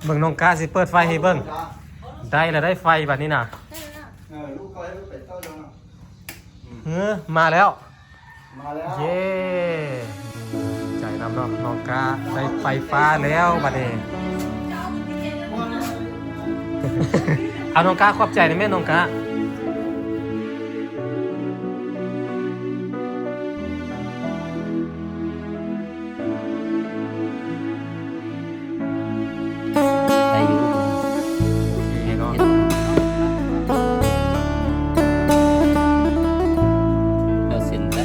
ເບິ່ງນ້ອງກາຊິເປີດໄຟໃຫ້ເບິ່ງ. ໄດ້ລະ ໄດ້ໄຟບາດນີ້ນະ. ເອີ ລູກກໍໃຫ້ໄປເຕົ້າແລ້ວນະ. ເອີ ມາແລ້ວ ມາແລ້ວ ເຢ້ ດີໃຈນຳເນາະ. ນ້ອງກາໄດ້ໄຟຟ້າແລ້ວບາດນີ້. ເອົາ ນ້ອງກາ ຂອບໃຈນະແມ່ ນ້ອງກາ. ໄດ້ຢູ່ ໂອເຄເນາະ. ເຈົ້າເຊັນໄດ້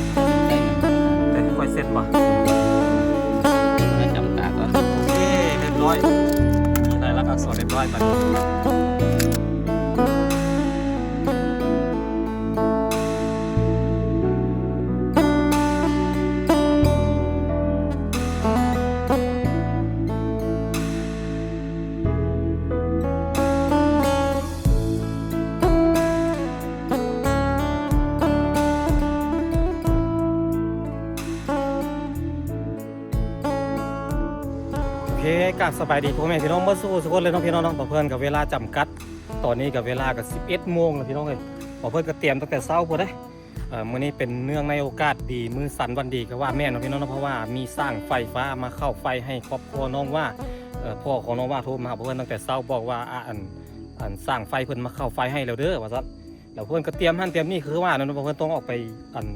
ໄດ້ ຂ້ອຍເຊັນບໍ່? ໄດ້ຈຳກາກ່ອນ. ໂອເຄ ຮຽບຮ້ອຍ ມີລາຍລັກອັກສອນຮຽບຮ້ອຍບາດນີ້. ໂອເຄ ກາບສະບາຍດີພໍ່ແມ່ພີ່ນ້ອງເບິດສູ່ຜູ້ສູ່ຄົນເລີຍເນາະ ພີ່ນ້ອງເນາະ. ບ່າວເພິ່ນກໍເວລາຈຳກັດ ຕອນນີ້ກໍເວລາກໍສິບເອັດໂມງແລ້ວ ພີ່ນ້ອງເອີຍ. ບ່າວເພິ່ນກໍຕຽມຕັ້ງແຕ່ເຊົ້າພຸ້ນເດ້. ເອີ ມື້ນີ້ເປັນເນື່ອງໃນໂອກາດດີ ມື້ສັນວັນດີກໍວ່າແມ່ນເນາະ ພີ່ນ້ອງເນາະ ເພາະວ່າມີຊ່າງໄຟຟ້າມາເຂົ້າໄຟໃຫ້ຄອບຄົວນ້ອງວ່າ. ເອີ ພໍ່ຂອງນ້ອງວ່າໂທມາຫາເພິ່ນຕັ້ງແຕ່ເຊົ້າ ບອກວ່າ ອາ ອັນ ອັນ ຊ່າງໄຟເພິ່ນມາເຂົ້າໄຟໃຫ້ແລ້ວເດີ ວ່າຊັ້ນ. ແລ້ວເພິ່ນກໍຕຽມຫັ້ນຕຽມນີ້ ຄືວ່ານັ້ນ ເພິ່ນຕ້ອງອອກໄປ ອັນ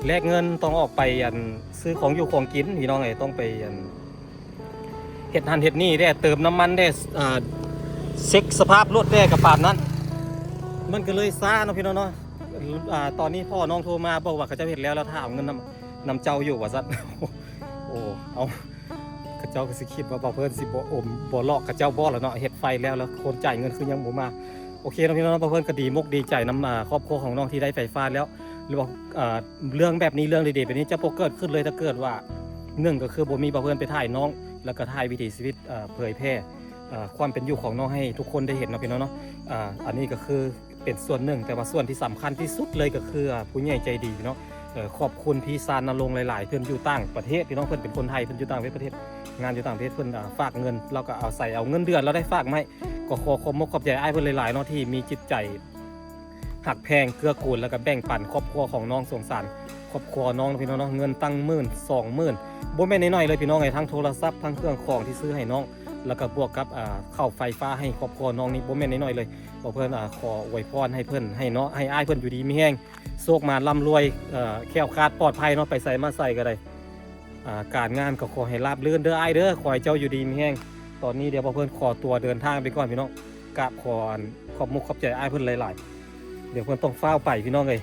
ແລກເງິນ ຕ້ອງອອກໄປ ອັນ ຊື້ຂອງຢູ່ຂອງກິນ ພີ່ນ້ອງເອີຍ. ຕ້ອງໄປ ອັນ ເຮັດຫັ້ນເຮັດນີ້ແດ່ ເຕີມນ້ຳມັນແດ່ ເອີ ເຊັກສະພາບລົດແດ່ ກະປານນັ້ນ ມັນກໍເລີຍຊ້າເນາະ ພີ່ນ້ອງເນາະ. ອາ ຕອນນີ້ພໍ່ນ້ອງໂທມາບອກວ່າເຂົາເຈົ້າເຮັດແລ້ວ ແລ້ວຖ້າເອົາເງິນນຳ ນຳເຈົ້າຢູ່ ວ່າຊັ້ນ. ໂອ້ ເອົາ ເຂົາເຈົ້າກໍຊິຄິດວ່າບ່າວເພິ່ນຊິບໍ່ອົມ ບໍ່ຫຼອກເຂົາເຈົ້າບໍ່ລະເນາະ ເຮັດໄຟແລ້ວ ແລ້ວຄົນຈ່າຍເງິນຄືຍັງບໍ່ມາ. ໂອເຄເນາະ ພີ່ນ້ອງເນາະ ບ່າວເພິ່ນກໍດີມົກດີໃຈນຳ ອາ ຄອບຄົວຂອງນ້ອງທີ່ໄດ້ໄຟຟ້າແລ້ວ ຫຼືວ່າ ເອີ ເລື່ອງແບບນີ້ ເລື່ອງດີໆແບບນີ້ຈະບໍ່ເກີດຂຶ້ນເລີຍ ຖ້າເກີດວ່າ ໜຶ່ງກໍຄືບໍ່ມີບ່າວເພິ່ນໄປຖ່າຍນ້ອງ ແລ້ວກໍຖ່າຍວິຖີຊີວິດ ເອີ ເຜີຍແຜ່ ເອີ ຄວາມເປັນຢູ່ຂອງນ້ອງໃຫ້ທຸກຄົນໄດ້ເຫັນເນາະ ພີ່ນ້ອງເນາະ. ອາ ອັນນີ້ກໍຄືເປັນສ່ວນໜຶ່ງ ແຕ່ວ່າສ່ວນທີ່ສຳຄັນທີ່ສຸດເລີຍກໍຄື ອາ ຜູ້ໃຫຍ່ໃຈດີເນາະ. ເອີ ຂອບຄຸນພີ່ຊານນະລົງຫຼາຍໆ ເພິ່ນຢູ່ຕ່າງປະເທດ ພີ່ນ້ອງ ເພິ່ນເປັນຄົນໄທ ເພິ່ນຢູ່ຕ່າງປະເທດ ງານຢູ່ຕ່າງປະເທດ ເພິ່ນ ອາ ຝາກເງິນ ລາວກໍອາໄສເອົາເງິນເດືອນລາວໄດ້ຝາກມາໃຫ້. ກໍຂໍຂອບມົກຂອບໃຈອ້າຍເພິ່ນຫຼາຍໆເນາະ ທີ່ມີຈິດໃຈ ຮັກແພງເກື້ອກູນ ແລ້ວກໍແບ່ງປັນຄອບຄົວຂອງນ້ອງ ສົງສານຄອບຄົວນ້ອງເນາະ ພີ່ນ້ອງເນາະ. ເງິນຕັ້ງໝື່ນສອງໝື່ນ ບໍ່ແມ່ນນ້ອຍໆເລີຍ ພີ່ນ້ອງເອີຍ. ທັງໂທລະສັບ ທັງເຄື່ອງຂອງທີ່ຊື້ໃຫ້ນ້ອງ ແລ້ວກໍບວກກັບ ອາ ເຂົ້າໄຟຟ້າໃຫ້ຄອບຄົວນ້ອງນີ້ ບໍ່ແມ່ນນ້ອຍໆເລີຍ. ກໍເພິ່ນ ອາ ຂໍອວຍພອນໃຫ້ເພິ່ນ ໃຫ້ເນາະ ໃຫ້ອ້າຍເພິ່ນຢູ່ດີມີແຮງ ໂຊກໝານລ່ຳລວຍ ເອີ ແຄ້ວຄາດປອດໄພເນາະ ໄປໃສມາໃສກໍໄດ້. ອາ ການງານກໍຂໍໃຫ້ລາບລື່ນເດີອ້າຍເດີ ຂໍໃຫ້ເຈົ້າຢູ່ດີມີແຮງ. ຕອນນີ້ດຽວບ່າວເພິ່ນຂໍຕົວເດີນທາງໄປກ່ອນ ພີ່ນ້ອງ. ກາບຂອບ ອັນ ຂອບມຸກຂອບໃຈອ້າຍເພິ່ນຫຼາຍໆ. ດຽວເພິ່ນຕ້ອງຟ້າວໄປ ພີ່ນ້ອງເອີຍ.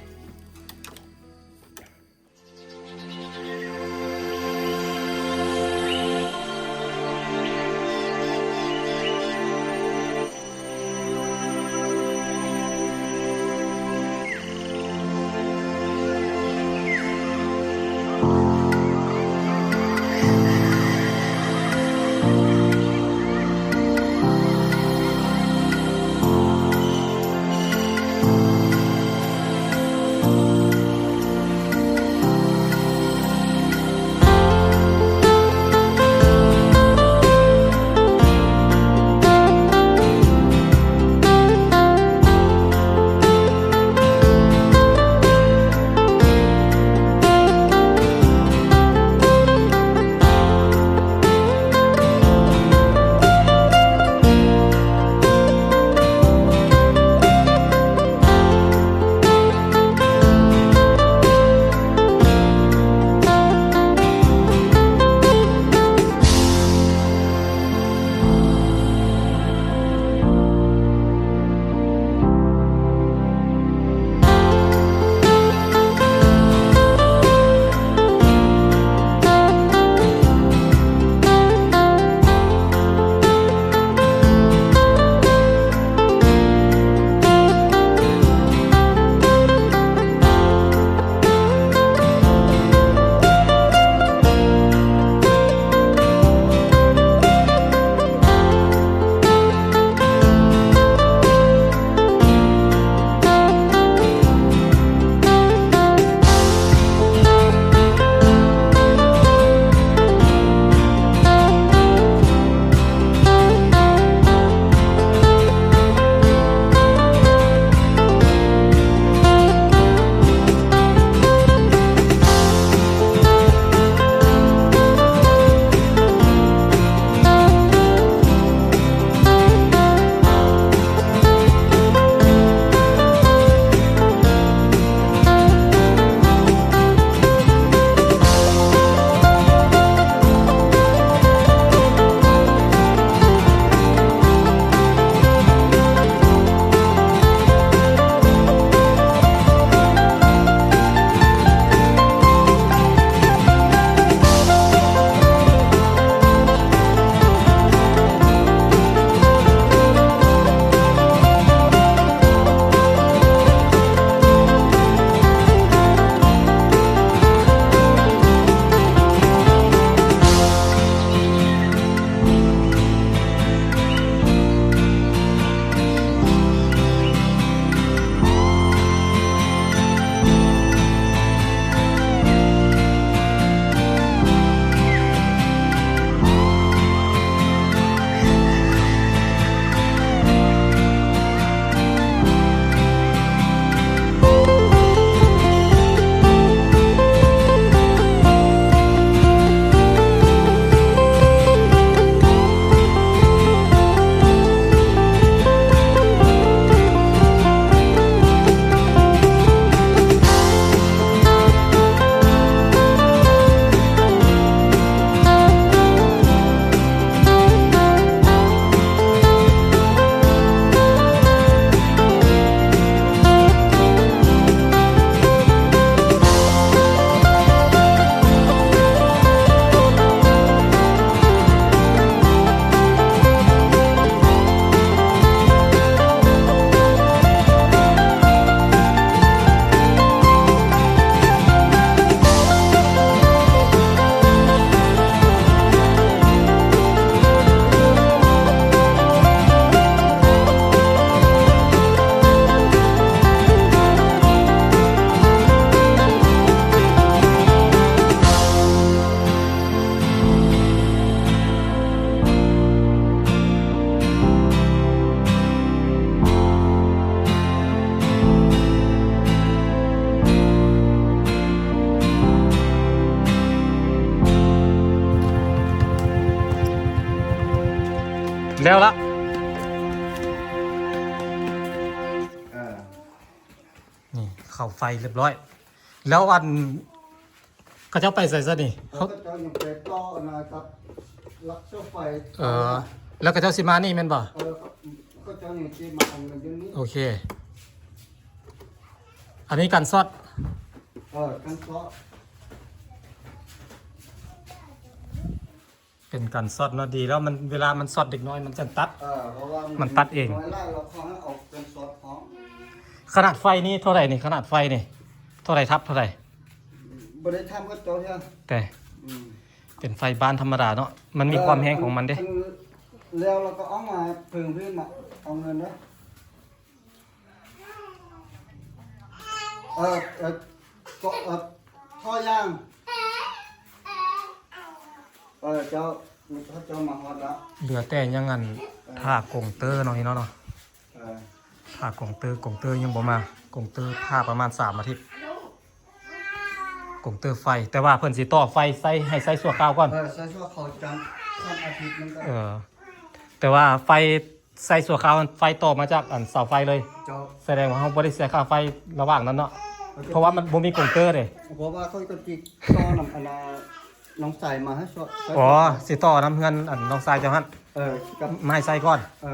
ແລ້ວລະ ເອີ ນີ້ເຂົ້າໄຟຮຽບຮ້ອຍ ແລ້ວອັນ ເຂົາເຈົ້າໄປໃສຊະນີ້? ເຂົາເຈົ້າຍັງໄປຕໍ່ອັນນັ້ນກັບຫຼັກເສົາໄຟ. ເອີ ແລ້ວເຂົາເຈົ້າຊິມານີ້ແມ່ນບໍ່? ເອີ ເຂົາເຈົ້າຍັງຊິມາເອົາເງິນຢູ່ນີ້. ໂອເຄ ອັນນີ້ກັນຊັອດ. ເອີ ກັນຊັອດ. ເປັນກັນຊັອດເນາະ ດີແລ້ວ ມັນ ເວລາມັນຊັອດເດັກນ້ອຍມັນຈັ່ງຕັດ. ເອີ ເພາະວ່າມັນຕັດເອງ. ເດັກນ້ອຍຫຼາຍ ເຮົາຂໍໃຫ້ເອົາກັນຊັອດພ້ອມ. ຂະໜາດໄຟນີ້ເທົ່າໃດນີ້? ຂະໜາດໄຟນີ້ເທົ່າໃດ ທັບເທົ່າໃດ? ບໍ່ໄດ້ຖາມເຂົາເຈົ້າເທື່ອ ແຕ່ ອືມ ເປັນໄຟບ້ານທຳມະດາເນາະ ມັນມີຄວາມແຮງຂອງມັນເດ້. ເອີ ແລ້ວລາວກໍເອົາມາເພີ່ມຂຶ້ນມາເອົາເງິນເດີ. ເອີ ເອີ ກໍ ເອີ ທໍ່ຢາງ ເອີ ເຈົ້າ ເຈົ້າມາຮອດລະ ເຫຼືອແຕ່ຍັງອັນ ເອີ ຖ້າກົງເຕີເນາະ ພີ່ນ້ອງເນາະ. ເອີ ຖ້າກົງເຕີ ກົງເຕີຍັງບໍ່ມາ ກົງເຕີຖ້າປະມານສາມອາທິດ ກົງເຕີໄຟ ແຕ່ວ່າເພິ່ນຊິຕໍ່ໄຟໃສ່ ໃຫ້ໃຊ້ຊົ່ວຄາວກ່ອນ. ເອີ ໃຊ້ຊົ່ວຄາວຈັກສອງອາທິດມັນກໍ ເອີ ແຕ່ວ່າໄຟ ໃຊ້ຊົ່ວຄາວ ໄຟຕໍ່ມາຈາກອັນເສົາໄຟເລີຍ. ເຈົ້າ ສະແດງວ່າເຮົາບໍ່ໄດ້ເສຍຄ່າໄຟລະຫວ່າງນັ້ນເນາະ ເພາະວ່າມັນບໍ່ມີກົງເຕີເດ້. ເພາະວ່າຂ້ອຍກໍຕິດຕໍ່ນຳອັນນ່າ ນ້ອງຊາຍມາໃຫ້ຊ່ວຍ. ອໍ ຊິຕໍ່ນຳເຮືອນອັນນ້ອງຊາຍເຈົ້າຫັ້ນ. ເອີ ກັບ ມາໃຫ້ໃຊ້ກ່ອນ. ເອີ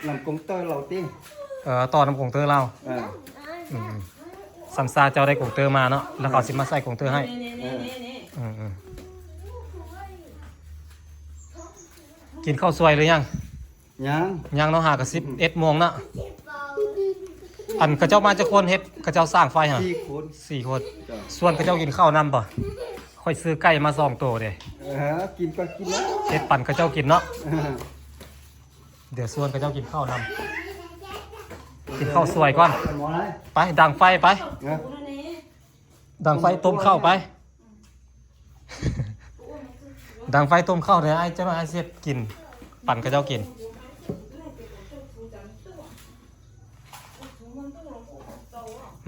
ນຳກົງເຕີລາວຕິ. ເອີ ຕໍ່ນຳກົງເຕີລາວ. ເອີ ອືມ ສຳຊາເຈົ້າໄດ້ກົງເຕີມາເນາະ ແລ້ວເຂົາຊິມາໃສ່ກົງເຕີໃຫ້. ເອີ ອືມໆ ກິນເຂົ້າສວຍຫຼືຍັງ? ຍັງ ຍັງເນາະ ຫາກະສິບເອັດໂມງເນາະ. ອັນເຂົາເຈົ້າມາຈັກຄົນເຮັດ ເຂົາເຈົ້າສ້າງໄຟຫະ? ສີ່ຄົນ ສີ່ຄົນ. ເຈົ້າ ຊວນເຂົາເຈົ້າກິນເຂົ້ານຳບໍ່? ຂ້ອຍຊື້ໄກ່ມາສອງໂຕເດ້. ເອີ ກິນກໍກິນແລ້ວ ເຮັດປັນເຂົາເຈົ້າກິນເນາະ. ເອີ ດຽວຊວນເຂົາເຈົ້າກິນເຂົ້ານຳ ກິນເຂົ້າສວຍກ່ອນ. ໄປ ດັງໄຟໄປ. ເອີ ດັງໄຟຕົ້ມເຂົ້າໄປ. ດັງໄຟຕົ້ມເຂົ້າເດີ ອ້າຍ ເຈົ້າ ອ້າຍຊິເຮັດກິນ ປັນເຂົາເຈົ້າກິນ.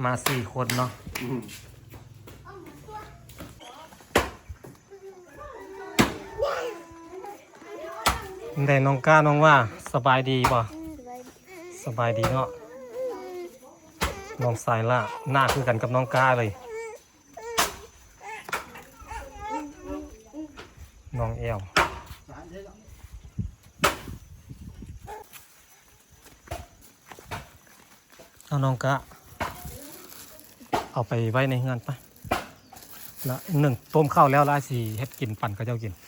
ມາສີ່ຄົນເນາະ. ອືມ ແດ່ ນ້ອງກ້າ ນ້ອງວ່າ ສະບາຍດີບໍ່? ສະບາຍດີ ສະບາຍດີເນາະ. ນ້ອງສາຍຫຼ້າ ໜ້າຄືກັນກັບນ້ອງກ້າເລີຍ. ນ້ອງແອວ ເອົາ ນ້ອງກະເອົາໄປໄວ້ໃນເຮືອນໄປ. ລະໜຶ້ງຕົ້ມເຂົ້າແລ້ວ ລະຊິເຮັດກິນ ປັນເຂົາເຈົ້າກິນ. ໂດຍ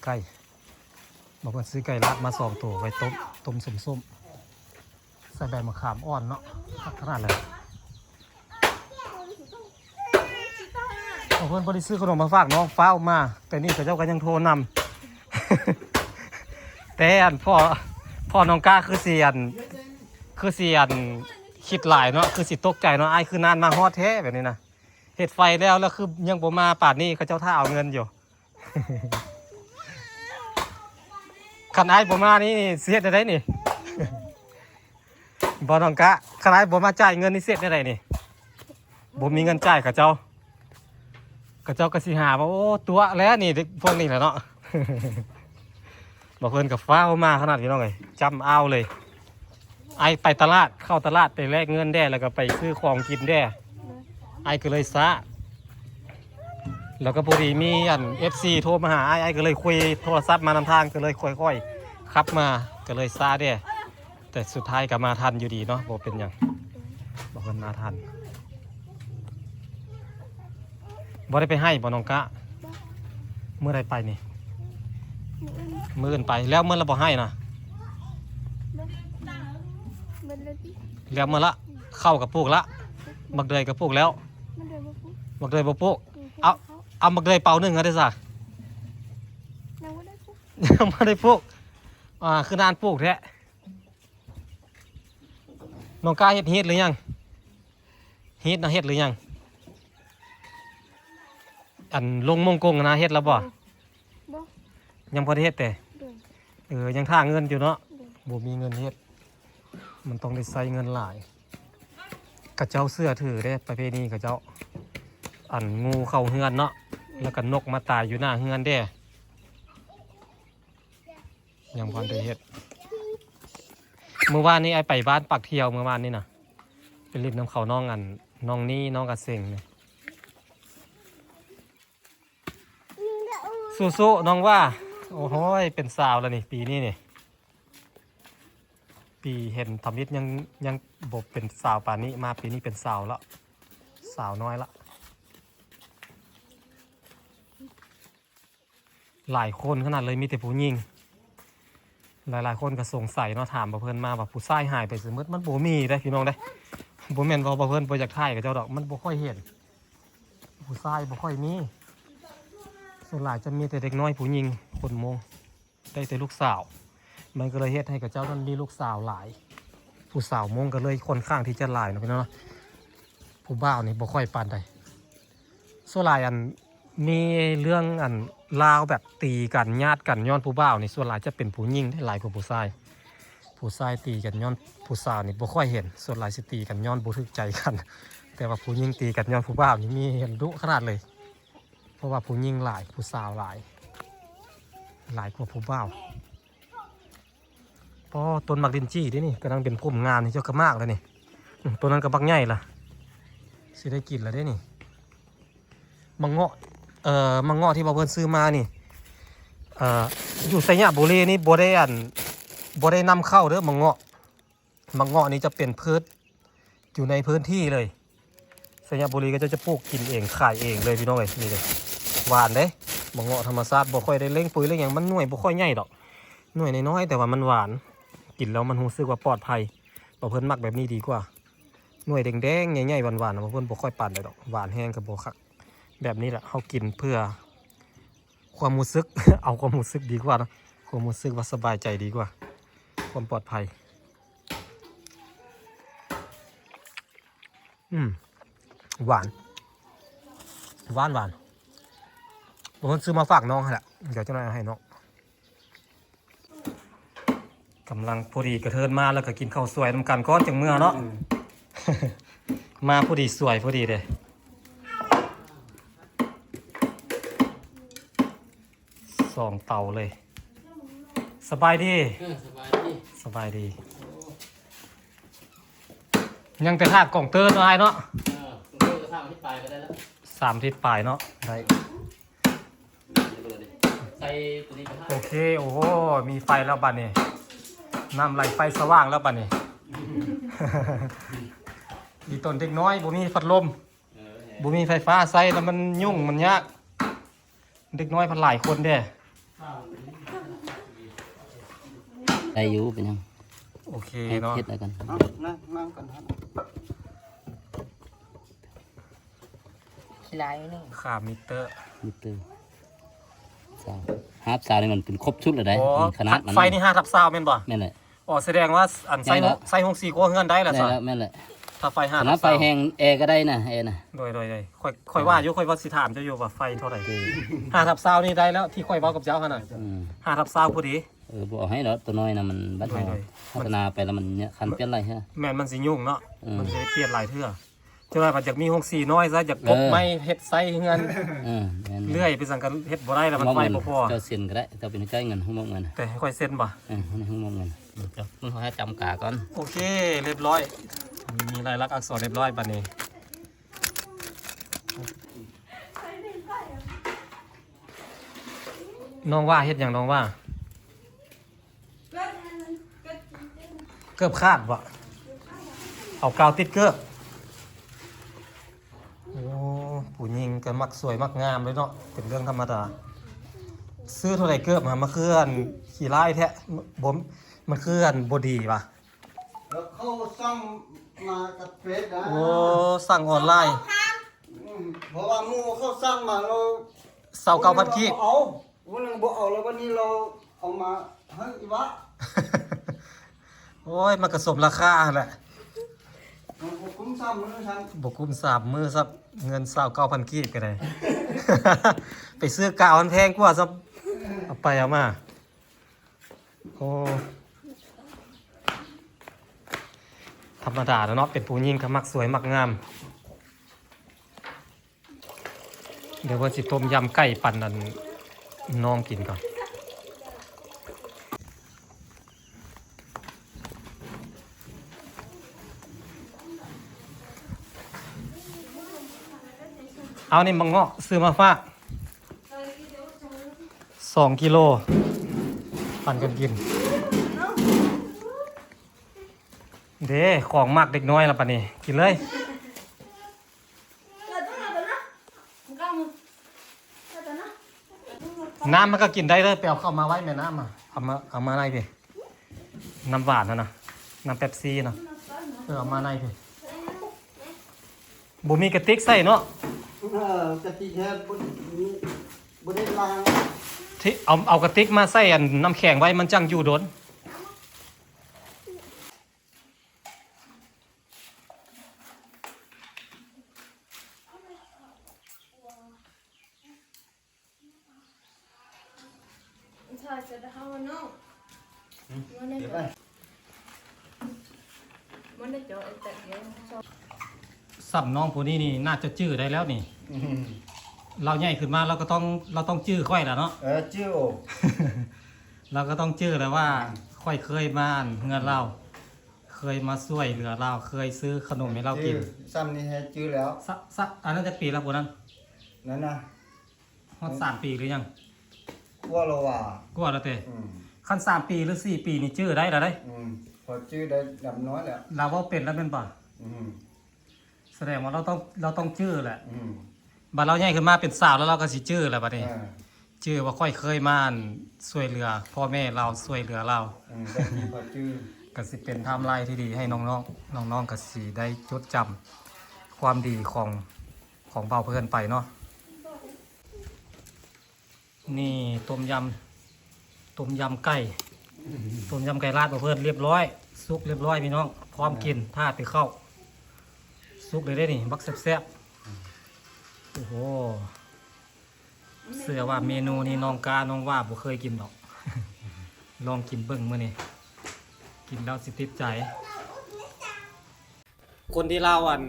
ໄກ່ ບາງຄົນຊື້ໄກ່ລາດມາສອງໂຕ ໄວ້ຕົ້ມ ຕົ້ມສົ້ມໆ. ໃສ່ໃບມະຂາມອ່ອນເນາະ ຄັກຂະໜາດເລີຍ. ເພິ່ນບໍ່ໄດ້ຊື້ຂະໜົມມາຝາກນ້ອງ ຟ້າວມາ ແຕ່ນີ້ເຂົາເຈົ້າກໍຍັງໂທນຳ. ແຕ່ອັນພໍ່ ພໍ່ນ້ອງກ້າຄືຊິອັນ ຄືຊິອັນຄິດຫຼາຍເນາະ ຄືຊິຕົກໃຈເນາະ ອ້າຍຄືນານມາຮອດແທ້ແບບນີ້ນະ. ເຮັດໄຟແລ້ວ ແລ້ວຄືຍັງບໍ່ມາປານນີ້ ເຂົາເຈົ້າຖ້າເອົາເງິນຢູ່. ຄັນອ້າຍບໍ່ມານີ້ ຊິເຮັດແນວໃດນີ້? ບໍ່ ນ້ອງກະ ຄັນອ້າຍບໍ່ມາຈ່າຍເງິນນີ້ ຊິເຮັດແນວໃດນີ້? ບໍ່ມີເງິນຈ່າຍເຂົາເຈົ້າ ເຂົາເຈົ້າກໍຊິຫາວ່າ ໂອ້ ຕົວະແລ້ວນີ້ ເດັກພວກນີ້ແຫຼະເນາະ. ບາງເພິ່ນກໍຟ້າວມາຂະໜາດ ພີ່ນ້ອງເອີຍ ຈ້ຳອ້າວເລີຍ. ອ້າຍໄປຕະຫຼາດ ເຂົ້າຕະຫຼາດໄປແລກເງິນແດ່ ແລ້ວກໍໄປຊື້ຂອງກິນແດ່ ອ້າຍກໍເລີຍຊ້າ. ແລ້ວກໍພໍດີມີອັນເອັຟຊີໂທມາຫາອ້າຍ ອ້າຍກໍເລີຍຄຸຍໂທລະສັບມານຳທາງ ກໍເລີຍຄ່ອຍໆຂັບມາ ກໍເລີຍຊ້າແດ່ ແຕ່ສຸດທ້າຍກໍມາທັນຢູ່ດີເນາະ ບໍ່ເປັນຫຍັງ ບາງເພິ່ນມາທັນ. ບໍ່ໄດ້ໄປໄຮ່ບໍ່ນ້ອງກະ? ບໍ່ ມື້ໃດໄປນີ້? ມື້ອື່ນ ມື້ອື່ນໄປ. ແລ້ວເໝິດລະບໍ່ໄຮ່ນະ? ບໍ່ ເໝິດແລ້ວຕິ? ແລ້ວເໝິດລະ. ເຂົ້າກໍປູກລະ ໝາກເດືອຍກໍປູກແລ້ວ. ໝາກເດືອຍບໍ່ປູກ ໝາກເດືອຍບໍ່ປູກ. ອືມ ເອົາ ເອົາໝາກເດືອຍເປົາໜຶ່ງເອົາໄດ້ຊະ? ຍັງບໍ່ໄດ້ປູກ ຍັງບໍ່ໄດ້ປູກ. ອ່າ ຄືນານປູກແທ້. ນ້ອງກ້າເຮັດຮີດຫຼືຍັງ? ຮີດນະ ເຮັດຫຼືຍັງ? ອັນລົງມົງກົງນະ ເຮັດແລ້ວບໍ່? ບໍ່ ຍັງບໍ່ໄດ້ເຮັດແຕ່. ໂດຍ ເອີ ຍັງຖ້າເງິນຢູ່ເນາະ. ໂດຍ ບໍ່ມີເງິນເຮັດ ມັນຕ້ອງໄດ້ໃຊ້ເງິນຫຼາຍ. ເຂົາເຈົ້າເຊື່ອຖືເດ້ ປະເພນີເຂົາເຈົ້າ ອັນງູເຂົ້າເຮືອນເນາະ ແລ້ວກໍນົກມາຕາຍຢູ່ໜ້າເຮືອນເດ້. ຍັງບໍ່ທັນໄດ້ເຮັດ. ມື້ວານນີ້ອ້າຍໄປບ້ານປາກທ່ຽວ ມື້ວານນີ້ນະ ໄປຫຼິ້ນນຳເຂົາ ນ້ອງອັນ ນ້ອງນີ້ ນ້ອງກະເສັງນີ້. ສູ້ໆ ນ້ອງວ່າ. ໂອ້ໂຫຍ ເປັນສາວແລ້ວນີ້ ປີນີ້ນີ້. ປີເຫັນທຳອິດຍັງ ຍັງບໍ່ເປັນສາວປານນີ້ ມາປີນີ້ເປັນສາວແລ້ວ ສາວນ້ອຍລະ. ຫຼາຍຄົນຂະໜາດເລີຍ ມີແຕ່ຜູ້ຍິງ. ຫຼາຍໆຄົນກໍສົງໄສເນາະ ຖາມບ່າວເພິ່ນມາວ່າຜູ້ຊາຍຫາຍໄປໃສໝົດ. ມັນບໍ່ມີເດ້ພີ່ນ້ອງເດ້. ບໍ່ແມ່ນວ່າບ່າວເພິ່ນບໍ່ຢາກຖ່າຍກັບເຈົ້າດອກ ມັນບໍ່ຄ່ອຍເຫັນ ຜູ້ຊາຍບໍ່ຄ່ອຍມີ. ສ່ວນຫຼາຍຈະມີແຕ່ເດັກນ້ອຍຜູ້ຍິງຄົນມົ້ງ ໄດ້ແຕ່ລູກສາວ. ມັນກໍເລີຍເຮັດໃຫ້ເຂົາເຈົ້ານັ້ນມີລູກສາວຫຼາຍ ຜູ້ສາວມົ້ງກໍເລີຍຄ່ອນຂ້າງທີ່ຈະຫຼາຍເນາະພີ່ນ້ອງເນາະ. ຜູ້ບ່າວນີ້ບໍ່ຄ່ອຍປານໃດ. ສ່ວນຫຼາຍອັນ ມີເລື່ອງອັນລາວແບບຕີກັນ ຍາດກັນຍ້ອນຜູ້ບ່າວນີ້ ສ່ວນຫຼາຍຈະເປັນຜູ້ຍິງເດ້ ຫຼາຍກວ່າຜູ້ຊາຍ. ຜູ້ຊາຍຕີກັນຍ້ອນຜູ້ສາວນີ້ບໍ່ຄ່ອຍເຫັນ ສ່ວນຫຼາຍຊິຕີກັນຍ້ອນບໍ່ຖືກໃຈກັນ. ແຕ່ວ່າຜູ້ຍິງຕີກັນຍ້ອນຜູ້ບ່າວນີ້ມີເຫັນດຸຂະໜາດເລີຍ ເພາະວ່າຜູ້ຍິງຫຼາຍ ຜູ້ສາວຫຼາຍ ຫຼາຍກວ່າຜູ້ບ່າວ. ປໍ້ ຕົ້ນໝາກລິນຈີ່ເດ້ນີ້ ກຳລັງເປັນຜົມງາມນີ້ ເຈົ້າກໍໝາກແລ້ວນີ້. ອືມ ຕົ້ນນັ້ນກໍບັກໃຫຍ່ລະ ຊິໄດ້ກິນແລ້ວເດ້ນີ້. ໝາກເງາະ ເອີ ໝາກເງາະທີ່ວ່າເພິ່ນຊື້ມານີ້ ເອີ ຢູ່ໄຊຍະບູລີນີ້ບໍ່ໄດ້ອັນ ບໍ່ໄດ້ນຳເຂົ້າເດີ້ ໝາກເງາະ. ໝາກເງາະນີ້ຈະເປັນພືດຢູ່ໃນພື້ນທີ່ເລີຍ. ໄຊຍະບູລີເຂົາເຈົ້າຈະປູກກິນເອງ ຂາຍເອງເລີຍພີ່ນ້ອງເອີຍ. ນີ້ເດ້ ຫວານເດ້ ໝາກເງາະທຳມະຊາດ ບໍ່ຄ່ອຍໄດ້ເລັ່ງປຸ໋ຍເລັ່ງຫຍັງ. ມັນໜ່ວຍບໍ່ຄ່ອຍໃຫຍ່ດອກ ໜ່ວຍນ້ອຍໆ ແຕ່ວ່າມັນຫວານ ກິນແລ້ວມັນຮູ້ສຶກວ່າປອດໄພ. ບ່າວເພິ່ນມັກແບບນີ້ດີກວ່າ ໜ່ວຍແດງໆ ໃຫຍ່ໆ ຫວານໆ. ບ່າວເພິ່ນບໍ່ຄ່ອຍປານໃດດອກ ຫວານແຮງກໍບໍ່ຄັກ. ແບບນີ້ແຫຼະ ເຮົາກິນເພື່ອຄວາມຮູ້ສຶກ ເອົາຄວາມຮູ້ສຶກດີກວ່າເນາະ ຄວາມຮູ້ສຶກວ່າສະບາຍໃຈດີກວ່າ ຄວາມປອດໄພ. ອືມ ຫວານ ຫວານ ຫວານ. ບໍ່ ເພິ່ນຊື້ມາຝາກນ້ອງຫັ້ນແຫຼະ ດຽວຈັກໜ້ອຍເອົາໃຫ້ນ້ອງ. ກຳລັງພໍດີກະເທີນມາ ແລ້ວກະກິນເຂົ້າສວຍນຳກັນກ່ອນ ຈັ່ງເມືອເນາະ. ອືມ ມາພໍດີ ສວຍພໍດີເດ້ ສອງເຕົາເລີຍ. ສະບາຍດີ ເອີ ສະບາຍດີ ສະບາຍດີ. ຍັງແຕ່ຖ້າກອງເຕີເນາະອ້າຍເນາະ. ເອີ ກອງເຕີກໍສາມທິດປາຍກໍໄດ້ແລ້ວ ສາມທິດປາຍເນາະ ໄດ້. ໃສ່ໂຕນີ້ກໍໄດ້ ໂອເຄ. ໂອ້ໂຫ ມີໄຟແລ້ວບັດນີ້ ນ້ຳໄຫຼໄຟສະຫວ່າງແລ້ວບັດນີ້. ອີ່ຕົນເດັກນ້ອຍບໍ່ມີພັດລົມ ເອີ ບໍ່ມີໄຟຟ້າໃຊ້ແລ້ວມັນຫຍຸ້ງ ມັນຍາກ. ເດັກນ້ອຍພັດຫຼາຍຄົນເດ້. ໄດ້ຢູ່ ເປັນຫຍັງ? ໂອເຄເນາະ ເຮັດແລ້ວກັນ ເອົາ ນັ່ງ ນັ່ງກັນ ຂີ້ຫຼາຍໜຶ່ງ ຄ່າມິເຕີ ມິເຕີ ຊາວ ຮາບຊາວນີ້ມັນເປັນຄົບຊຸດແລ້ວໄດ໋. ອໍ ຂະໜາດມັນ ໄຟນີ້ຫ້າທັບຊາວແມ່ນບໍ່? ແມ່ນແຫຼະ. ອໍ ສະແດງວ່າອັນໃສ່ ໃສ່ໂຮງສີຄົວເຮືອນໄດ້ແລ້ວຊະ. ແມ່ນແຫຼະ ຖ້າໄຟຫ້າ ຂະໜາດໄຟແຮງແອກໍໄດ້ນະ ແອນະ. ໂດຍ ໂດຍ ໂດຍ ຂ້ອຍ ຂ້ອຍວ່າຢູ່ ຂ້ອຍວ່າຊິຖາມເຈົ້າຢູ່ວ່າໄຟເທົ່າໃດ. ຫ້າທັບຊາວນີ້ໄດ້ແລ້ວ ທີ່ຂ້ອຍເວົ້າກັບເຈົ້າຫັ້ນນະ. ອືມ ຫ້າທັບຊາວພໍດີ. ເອີ ບໍ່ເອົາໃຫ້ດອກ ໂຕນ້ອຍນະ ມັນບັດເຮົາ ໂດຍ ໂດຍ ພັດທະນາໄປແລ້ວມັນຄັນປ່ຽນຫຼາຍເທື່ອ ແມ່ນ ມັນຊິຫຍຸ້ງເນາະ. ເອີ ມັນຊິໄດ້ປ່ຽນຫຼາຍເທື່ອ. ເຈົ້າວ່າຢາກມີໂຮງສີນ້ອຍຊະ ຢາກກົກໄມ້ເຮັດໄຊເຮືອນ ເອີ ເລື່ອຍໄປ ສັງກະເຮັດບໍ່ໄດ້ແລ້ວ ມັນໄຟບໍ່ພໍ. ເຈົ້າເຊັນກໍໄດ້ ເຈົ້າເປັນໃຫ້ຈ່າຍເງິນ ຮູ້ໝົດເງິນ ແຕ່ໃຫ້ຂ້ອຍເບິ່ງບໍ່? ເອີ ໃຫ້ເບິ່ງເງິນ ເບິ່ງເຮົາໃຫ້ຈຳກາກ່ອນ. ໂອເຄ ລຽບຮ້ອຍ ມີລາຍລັກອັກສອນລຽບຮ້ອຍບັດນີ້. ນ້ອງວ່າເຮັດຫຍັງນ້ອງວ່າ? ເກີບຂາດບໍ່? ເອົາກາວຕິດເກີບ. ໂອ້ ຜູ້ຍິງກໍມັກສວຍມັກງາມເລີຍເນາະ ເປັນເລື່ອງທຳມະດາ. ຊື້ເທົ່າໃດເກີບຫາ ມາຄືອັນຂີ້ຮ້າຍແທ້ ບໍ່ ມັນຄືອັນບໍ່ດີຫວາ? ເຂົາສັ່ງມາຈາກເຟສນະ. ໂອ້ ສັ່ງອອນລາຍ. ອືມ ເພາະວ່າໝູ່ເຂົາສັ່ງມາແລ້ວ ຊາວເກົ້າພັນກີບ ເອົາ ມື້ໜຶ່ງບໍ່ເອົາ ແລ້ວວັນນີ້ລາວເອົາມາໃຫ້ອີກວ່າ. ໂອ້ຍ ມັນກໍສົມລາຄາຫັ້ນແຫຼະ ມັນບໍ່ກຸ້ມສາມມື້ຊ້ຳ ບໍ່ກຸ້ມສາມມື້ຊ້ຳ ເງິນຊາວເກົ້າພັນກີບກໍໄດ້ ໄປຊື້ກາວມັນແພງກວ່າຊ້ຳ ເອົາໄປເອົາມາ. ໂອ້ ທຳມະດາແລ້ວເນາະ ເປັນຜູ້ຍິງກໍມັກສວຍມັກງາມ. ດຽວເພິ່ນຊິຕົ້ມຢຳໄກ່ປັນອັນນ້ອງກິນກ່ອນ. ເອົານີ້ ໝາກເງາະຊື້ມາຝາກ ສອງກິໂລ ປັນກັນກິນ. ເດ້ ຂອງມັກເດັກນ້ອຍລະ ປານນີ້ ກິນເລີຍ. ນ້ຳມັນກໍກິນໄດ້ເດີ ໄປເອົາເຂົ້າມາໄວ້ແມ່ ນ້ຳ ເອົາມາ ເອົາມາໃນພີ້ ນ້ຳຫວານຫັ້ນນະ ນ້ຳເປັບຊີນະ ເອີ ເອົາມາໃນພີ້. ບໍ່ມີກະຕິກໃສ່ເນາະ. ເອີ ກະຕິກແທ້ ບໍ່ມີ ບໍ່ໄດ້ລ້າງ ທີ່ເອົາ ເອົາກະຕິກມາໃສ່ອັນນ້ຳແຂງໄວ້ ມັນຈັ່ງຢູ່ດົນ. ສ່ຳນ້ອງຜູ້ນີ້ນີ້ ໜ້າຈະຈື່ໄດ້ແລ້ວນີ້. ລາວໃຫຍ່ຂຶ້ນມາ ລາວກໍຕ້ອງ ລາວຕ້ອງຈື່ຂ້ອຍລະເນາະ. ເອີ ຈື່ ລາວກໍຕ້ອງຈື່ແລ້ວວ່າ ຂ້ອຍເຄີຍມາເຮືອນລາວ ເຄີຍມາຊ່ວຍເຫຼືອລາວ ເຄີຍຊື້ຂະໜົມໃຫ້ລາວກິນ. ຈື່ ສ່ຳນີ້ໃຫ້ຈື່ແລ້ວ. ສະ ສະ ອັນນັ້ນຈັກປີແລ້ວຜູ້ນັ້ນ? ນັ້ນນະ ຮອດສາມປີຫຼືຍັງ? ກວ່າແລ້ວວ່າ ກວ່າແລ້ວເຕ. ອືມ ຄັນສາມປີຫຼືສີ່ປີນີ້ຈື່ໄດ້ລະເດ້. ອືມ ພໍຈື່ໄດ້ດຳນ້ອຍແລ້ວ. ລາວເວົ້າເປັນແລ້ວແມ່ນບໍ່? ອືມ ສະແດງວ່າລາວຕ້ອງ ລາວຕ້ອງຈື່ແຫຼະ. ອືມ ບັດລາວໃຫຍ່ຂຶ້ນມາເປັນສາວແລ້ວ ລາວກໍຊິຈື່ແຫຼະບັດນີ້. ເອີ ຈື່ວ່າຂ້ອຍເຄີຍມາ ອັນ ຊ່ວຍເຫຼືອພໍ່ແມ່ລາວ ຊ່ວຍເຫຼືອລາວ. ອືມ ກໍຊິພໍຈື່ ກໍຊິເປັນໄທມລາຍທີ່ດີໃຫ້ນ້ອງໆ ນ້ອງໆກໍຊິໄດ້ຈົດຈຳຄວາມດີຂອງ ຂອງເຜົ່າເພື່ອນໄປເນາະ. ນີ້ຕົ້ມຍຳ ຕົ້ມຍຳໄກ່ ຕົ້ມຍຳໄກ່ລາດ ເພື່ອນ ລຽບຮ້ອຍ ສຸກລຽບຮ້ອຍພີ່ນ້ອງ ພ້ອມກິນ ຖ້າແຕ່ເຂົ້າ ສຸກເລີຍເດ້ນີ້ ບັກແຊບໆ. ໂອ້ໂຫ ເຊື່ອວ່າເມນູນີ້ນ້ອງກ້າ ນ້ອງຫວ້າບໍ່ເຄີຍກິນດອກ ລອງກິນເບິ່ງມື້ນີ້ ກິນແລ້ວຊິຕິດໃຈ. ຄົນທີ່ລາວ ອັນ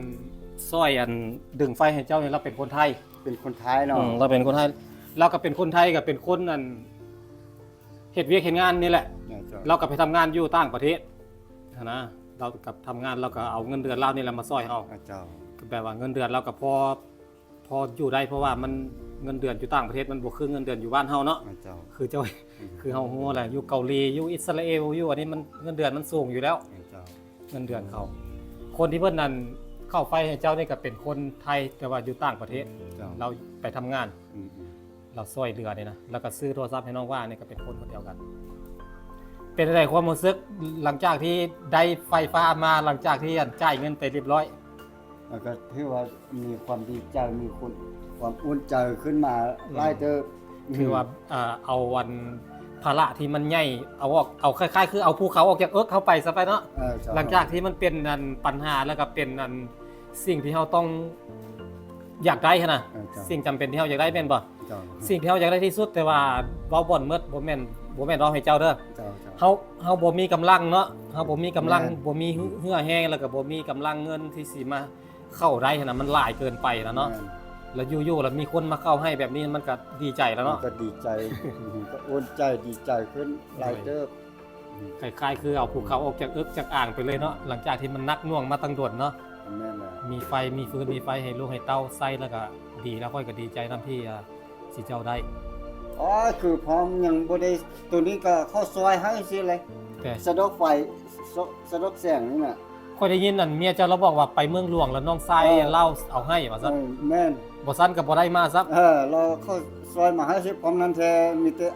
ຊ່ອຍ ອັນ ດຶງໄຟໃຫ້ເຈົ້ານີ້ ລາວເປັນຄົນໄທ. ເປັນຄົນໄທເນາະ. ອືມ ລາວເປັນຄົນໄທ ລາວກໍເປັນຄົນໄທ ກໍເປັນຄົນ ອັນ ເຮັດວຽກເຮັດງານນີ້ແຫຼະ. ເຈົ້າ ລາວກໍໄປທຳງານຢູ່ຕ່າງປະເທດຫັ້ນນະ ລາວກໍທຳງານ ລາວກໍເອົາເງິນເດືອນລາວນີ້ແຫຼະມາຊ່ອຍເຮົາ. ເຈົ້າ ກໍແບບວ່າເງິນເດືອນລາວກໍພໍ ພໍຢູ່ໄດ້ ເພາະວ່າມັນ ເງິນເດືອນຢູ່ຕ່າງປະເທດມັນບໍ່ຄືເງິນເດືອນຢູ່ບ້ານເຮົາເນາະ. ເຈົ້າ ຄືເຈົ້າ ອືມ ຄືເຮົາຮູ້ແຫຼະ ຢູ່ເກົາຫຼີ ຢູ່ອິດສະຣາເອວ ຢູ່ອັນນີ້ມັນເງິນເດືອນມັນສູງຢູ່ແລ້ວ. ເຈົ້າ ເງິນເດືອນເຂົາ ຄົນທີ່ເພິ່ນນັ້ນເຂົ້າໄຟໃຫ້ເຈົ້ານີ້ກໍເປັນຄົນໄທ ແຕ່ວ່າຢູ່ຕ່າງປະເທດ. ເຈົ້າ ລາວໄປທຳງານ. ອືມໆ ລາວຊ່ວຍເຫຼືອນີ້ນະ ແລ້ວກໍຊື້ໂທລະສັບໃຫ້ນ້ອງຫວ້ານີ້ກໍເປັນຄົນຄົນດຽວກັນ. ເປັນຈັ່ງໃດຄວາມຮູ້ສຶກ ຫຼັງຈາກທີ່ໄດ້ໄຟຟ້າມາ ຫຼັງຈາກທີ່ ອັນ ຈ່າຍເງິນໄປລຽບຮ້ອຍ? ແລ້ວກໍຖືວ່າມີຄວາມດີໃຈ ມີຄວາມ ຄວາມອຸ່ນໃຈຂຶ້ນມາ ອືມ ຫຼາຍເຕີບ. ອືມ ຄືວ່າ ເອີ ເອົາອັນພາລະທີ່ມັນໃຫຍ່ ເອົາອອກ ເອົາ ຄ້າຍໆ ຄືເອົາພູເຂົາອອກຈາກເອິກເຮົາໄປຊະໄປເນາະ. ເອີ ເຈົ້າ ຫຼັງຈາກທີ່ມັນເປັນອັນປັນຫາ ແລ້ວກໍເປັນອັນສິ່ງທີ່ເຮົາຕ້ອງຢາກໄດ້ຫັ້ນນະ. ເອີ ເຈົ້າ ສິ່ງຈຳເປັນທີ່ເຮົາຢາກໄດ້ແມ່ນບໍ່? ເຈົ້າ ສິ່ງທີ່ເຮົາຢາກໄດ້ທີ່ສຸດ ແຕ່ວ່າເວົ້າບ່ອນໝົດ ບໍ່ແມ່ນ ບໍ່ແມ່ນເວົ້າໃຫ້ເຈົ້າເດີ. ເຈົ້າ ເຈົ້າ ເຮົາ ເຮົາບໍ່ມີກຳລັງເນາະ ເຮົາບໍ່ມີກຳລັງ ແມ່ນ ບໍ່ມີເຫື່ອແຮງ ແລ້ວກໍບໍ່ມີກຳລັງເງິນທີ່ຊິມາ ເຂົ້າໄດ້ຫັ້ນນະ ມັນຫຼາຍເກີນໄປຫັ້ນນະເນາະ. ແມ່ນ ແລ້ວຢູ່ໆ ແລ້ວມີຄົນມາເຂົ້າໃຫ້ແບບນີ້ ມັນກໍດີໃຈແລ້ວເນາະ. ມັນກໍດີໃຈ ກໍອຸ່ນໃຈ ດີໃຈຂຶ້ນຫຼາຍເຕີບ. ໂດຍ ອືມ ຄ້າຍໆ ຄືເອົາພູເຂົາອອກຈາກເອິກຈາກອ່າງໄປເລີຍເນາະ. ອືມ ຫຼັງຈາກທີ່ມັນໜັກໜ່ວງມາຕັ້ງດົນເນາະ. ແມ່ນແຫຼະ ມີໄຟ ມີຟືນ ມີໄຟໃຫ້ລູກໃຫ້ເຕົ້າໃຊ້ ແລ້ວກໍດີແລ້ວ. ຂ້ອຍກໍດີໃຈນຳທີ່ ອ່າ ຊິເຈົ້າໄດ້. ອໍ ຄືພ້ອມຍັງບໍ່ໄດ້ ໂຕນີ້ກໍເຂົາຊ່ອຍໃຫ້ຊີ້ແຫຼະ ແຕ່ ສະດອກໄຟ ສະ ສະດອກແສງນີ້ນະ. ຂ້ອຍໄດ້ຍິນອັນເມຍເຈົ້າລາວບອກວ່າໄປເມືອງຫຼວງແລ້ວນ້ອງຊາຍ ເອີ ລາວເອົາໃຫ້ວ່າຊັ້ນ. ເອີ ແມ່ນ ບໍ່ຊັ້ນກໍບໍ່ໄດ້ມາຊ້ຳ. ເອີ ລາວເຂົາຊ່ອຍມາໃຫ້ຊິ ພ້ອມນັ້ນແທ້ ມີແຕ່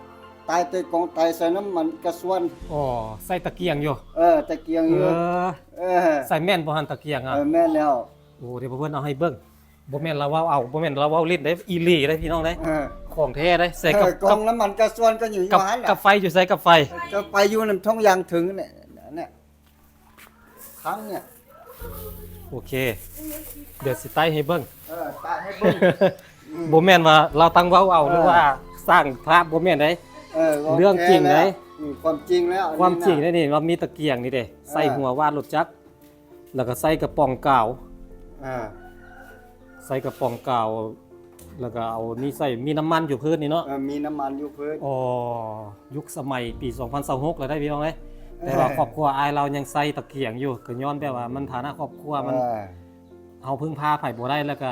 ຕາຍແຕ່ກອງໄຕໃສ່ນ້ຳມັນກະຊວນ. ອໍ ໃສ່ຕະກຽງຢູ່. ເອີ ຕະກຽງຢູ່. ເອີ ເອີ ໃສ່ແມ່ນບໍ່ຫັ້ນຕະກຽງອະ? ເອີ ແມ່ນແລ້ວ. ໂອ້ ດຽວເພື່ອນເອົາໃຫ້ເບິ່ງ. ບໍ່ແມ່ນລາວເວົ້າເອົາ ບໍ່ແມ່ນລາວເວົ້າຫຼິ້ນເດ້ ອີ່ຫຼີເດ້ພີ່ນ້ອງເດ້. ເອີ ຂອງແທ້ເດ້. ໃສ່ກັບ ເອີ ກອງ ກັບ ນ້ຳມັນກະຊວນກໍຢູ່ຢູ່ຫັ້ນແຫຼະ ກັບໄຟຢູ່ໃສ ກັບໄຟ? ກັບໄຟຢູ່ນຳຖົງຢາງເຖິງນີ້ ນີ້ ຄັງນີ້. ໂອເຄ ດຽວຊິໄຕ້ໃຫ້ເບິ່ງ. ເອີ ໄຕ້ໃຫ້ເບິ່ງ. ອືມ ບໍ່ແມ່ນວ່າລາວຕັ້ງເວົ້າເອົາ ເອີ ຫຼືວ່າສ້າງພາບ ບໍ່ແມ່ນເດ້. ເອີ ເລື່ອງຈິງເດ້. ອືມ ຄວາມຈິງແລ້ວ ຄວາມຈິງເດ້ນີ້ ວ່າມີຕະກຽງນີ້ເດ້ ເອີ ໃສ່ຫົວວາດລົດຈັກ ແລ້ວກໍໃສ່ກະປ໋ອງກາວ. ອ່າ ໃສ່ກະປ໋ອງກາວ ແລ້ວກໍເອົານີ້ໃສ່ ມີນ້ຳມັນຢູ່ພື້ນນີ້ເນາະ. ເອີ ມີນ້ຳມັນຢູ່ພື້ນ. ອໍ ຍຸກສະໄໝປີສອງພັນຊາວຫົກແລ້ວໄດ໋ພີ່ນ້ອງເອີຍ. ແຕ່ວ່າຄອບຄົວອ້າຍລາວຍັງໃຊ້ຕະກຽງຢູ່ ກໍຍ້ອນແບບວ່າມັນຖານະຄອບຄົວມັນ ເອີ ເຮົາເພິ່ງພາໃຜບໍ່ໄດ້ ແລ້ວກໍ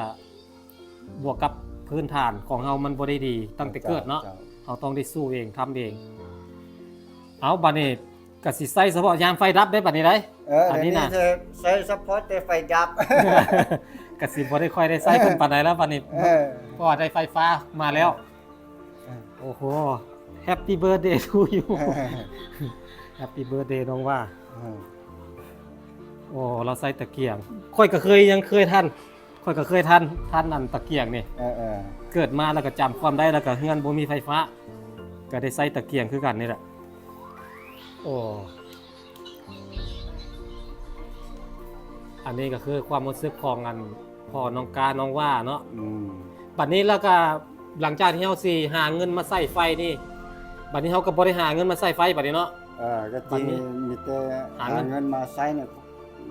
ບວກກັບພື້ນຖານຂອງເຮົາມັນບໍ່ໄດ້ດີຕັ້ງແຕ່ເກີດເນາະ. ເຈົ້າ ເຮົາຕ້ອງໄດ້ສູ້ເອງ ທຳເອງ. ເອົາ ບັດນີ້ກະຊິໃຊ້ສະເພາະຍາມໄຟດັບເດ້ ບັດນີ້ໄດ໋. ເອີ ອັນນີ້ນະ ດຽວນີ້ໃຊ້ສະເພາະແຕ່ໄຟດັບ ກະຊິບໍ່ໄດ້ຄ່ອຍໄດ້ໃຊ້ເພິ່ນປານໃດແລ້ວບັດນີ້. ເອີ ເພາະວ່າໄດ້ໄຟຟ້າມາແລ້ວ. ເອີ ໂອ້ໂຫ Happy birthday to you Happy birthday ນ້ອງວ່າ. ເອີ ໂອ້ ລາວໃຊ້ຕະກຽງ. ຂ້ອຍກະເຄີຍ ຍັງເຄີຍທັນ ຂ້ອຍກະເຄີຍທັນ ທັນອັນຕະກຽງນີ້. ເອີ ເອີ ເກີດມາແລ້ວກະຈຳຄວາມໄດ້ ແລ້ວກະເຮືອນບໍ່ມີໄຟຟ້າ ກະໄດ້ໃຊ້ຕະກຽງຄືກັນນີ້ແຫຼະ. ໂອ້ ອັນນີ້ກະຄືຄວາມຮູ້ສຶກຂອງອັນພໍ່ນ້ອງກາ ນ້ອງວ່າເນາະ. ອືມ ບັດນີ້ແລ້ວກະ ຫຼັງຈາກທີ່ເຮົາຊິຫາເງິນມາໃຊ້ໄຟນີ້ ບັດນີ້ເຮົາກະບໍ່ໄດ້ຫາເງິນມາໃຊ້ໄຟບັດນີ້ເນາະ. ເອີ ກະ ບັດນີ້ມີແຕ່ຫາເງິນ ຫາເງິນມາໃຊ້ໃນ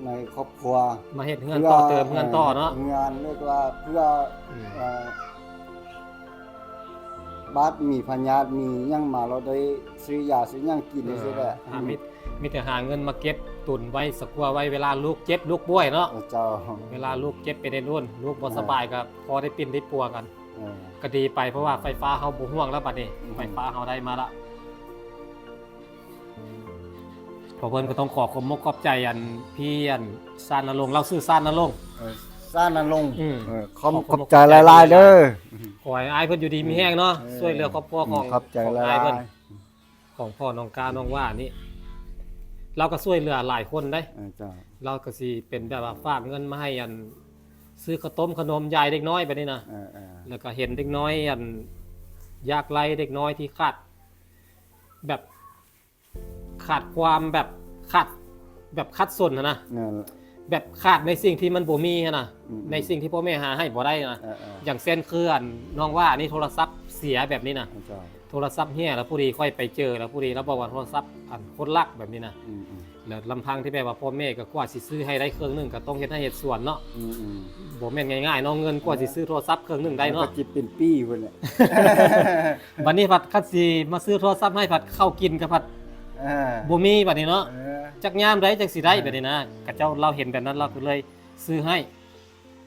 ໃນຄອບຄົວ ມາເຮັດເຮືອນຕໍ່ເຕີມເຮືອນຕໍ່ເນາະ. ເອີ ເຮືອນ ເລີຍວ່າເພື່ອ ອືມ ເອີ ບາດມີພະຍາດມີຫຍັງມາ ເຮົາໄດ້ຊື້ຢາຊື້ຫຍັງກິນ ເອີ ຈັ່ງຊີ້ແຫຼະ. ມີ ມີແຕ່ຫາເງິນມາເກັບຕຸນໄວ້ ສະກົວໄວ້ ເວລາລູກເຈັບລູກປ່ວຍເນາະ. ເອີ ເຈົ້າ ເວລາລູກເຈັບເປັນເຮັດໂນ່ນ ລູກບໍ່ສະບາຍ ເອີ ກະພໍໄດ້ປິ່ນໄດ້ປົວກັນ. ເອີ ກະດີໄປ ເພາະວ່າໄຟຟ້າເຮົາບໍ່ຫ່ວງແລ້ວບັດນີ້. ອືມ ໄຟຟ້າເຮົາໄດ້ມາລະ. ພໍ່ເພິ່ນກະຕ້ອງຂໍຂອບມົກຂອບໃຈອັນ ພີ່ອັນ ຊານນະລົງ ລາວຊື່ຊານນະລົງ. ເອີ ຊານນະລົງ. ອືມ ເອີ ຂອບ ຂອບ ຂອບໃຈຫຼາຍໆເດີ. ຂໍໃຫ້ອ້າຍເພິ່ນຢູ່ດີມີແຮງເນາະ. ເອີ ຊ່ວຍເຫຼືອຄອບຄົວຂອງ ຂອບໃຈຫຼາຍໆ ຂອງພໍ່ນ້ອງກາ ນ້ອງວ່ານີ້ ລາວກະຊ່ວຍເຫຼືອຫຼາຍຄົນໄດ໋. ເອີ ເຈົ້າ ລາວກະຊິເປັນແບບວ່າຝາກເງິນມາໃຫ້ອັນ ຊື້ເຂົ້າຕົ້ມເຂົ້າໜົມຢາຍເດັກນ້ອຍແບບນີ້ນະ. ເອີ ເອີ ແລ້ວກະເຫັນເດັກນ້ອຍອັນ ຍາກໄຮ້ ເດັກນ້ອຍທີ່ຂາດ ແບບ ຂາດຄວາມແບບ ຂາດ ແບບຂັດສົນຫັ້ນນະ. ແມ່ນ ແບບຂາດໃນສິ່ງທີ່ມັນບໍ່ມີຫັ້ນນະ. ອືມ ໃນສິ່ງທີ່ພໍ່ແມ່ຫາໃຫ້ບໍ່ໄດ້ນະ. ເອີ ເອີ ຢ່າງເຊັ່ນ ຄືອັນ ນ້ອງວ່ານີ້ໂທລະສັບເສຍແບບນີ້ນະ. ເຈົ້າ ໂທລະສັບເສຍ ແລ້ວພໍດີຂ້ອຍໄປເຈີ ແລ້ວພໍດີລາວບອກວ່າໂທລະສັບອັນຄົນລັກແບບນີ້ນະ. ອືມ ອືມ ແລ້ວລຳພັງທີ່ແບບວ່າພໍ່ແມ່ກະກວ່າຊິຊື້ໃຫ້ໄດ້ເຄື່ອງໜຶ່ງ ກະຕ້ອງເຮັດໄຮ່ເຮັດສວນເນາະ. ອືມ ອືມ ບໍ່ແມ່ນງ່າຍໆເນາະ ເງິນກວ່າຊິຊື້ໂທລະສັບເຄື່ອງໜຶ່ງໄດ້ເນາະ. ກະຊິເປັນປີພຸ້ນແຫຼະ. ບັດນີ້ພັດຄັນຊິມາຊື້ໂທລະສັບໃຫ້ ພັດເຂົ້າກິນກະພັດ ເອີ ບໍ່ມີບັດນີ້ເນາະ. ເອີ ຈັກຍາມໃດຈັ່ງຊິໄດ້ ເອີ ບັດນີ້ນະ. ຂະເຈົ້າລາວເຫັນແບບນັ້ນ ລາວກະເລີຍຊື້ໃຫ້.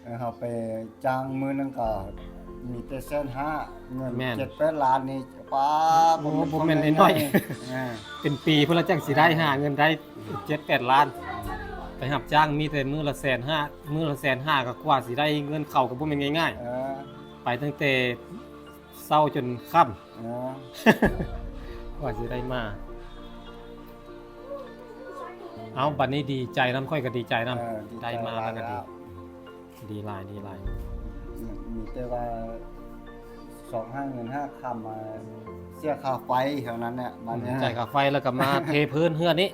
ເອີ ເຮົາໄປຈ້າງມື້ໜຶ່ງກະມີແຕ່ແສນຫ້າ ເງິນ ແມ່ນ ເຈັດແປດລ້ານນີ້ ປ້າ ໂອ້ ບໍ່ແມ່ນ ບໍ່ແມ່ນນ້ອຍໆ. ເອີ ເປັນປີພຸ້ນລະຈັ່ງຊິໄດ້ ຫາເງິນໄດ້ເຈັດແປດລ້ານ. ໄປຮັບຈ້າງມີແຕ່ມື້ລະແສນຫ້າ ມື້ລະແສນຫ້າ ກະກວ່າຊິໄດ້ເງິນເຂົ້າກະບໍ່ແມ່ນງ່າຍໆ. ເອີ ໄປຕັ້ງແຕ່ ເຊົ້າຈົນຄ່ຳ ເອີ ກວ່າຊິໄດ້ມາ. ເອົ້າ ບັດນີ້ດີໃຈນຳ ຂ້ອຍກະດີໃຈນຳ. ເອີ ໄດ້ມາແລ້ວກະດີ ດີຫຼາຍ ດີຫຼາຍ. ມີແຕ່ວ່າຊອກຫາເງິນຫາຄຳມາເສຍຄ່າໄຟເທົ່ານັ້ນແຫຼະ. ອືມ ບັດນີ້ຈ່າຍຄ່າໄຟແລ້ວກະມາເທພື້ນເຮືອນນີ້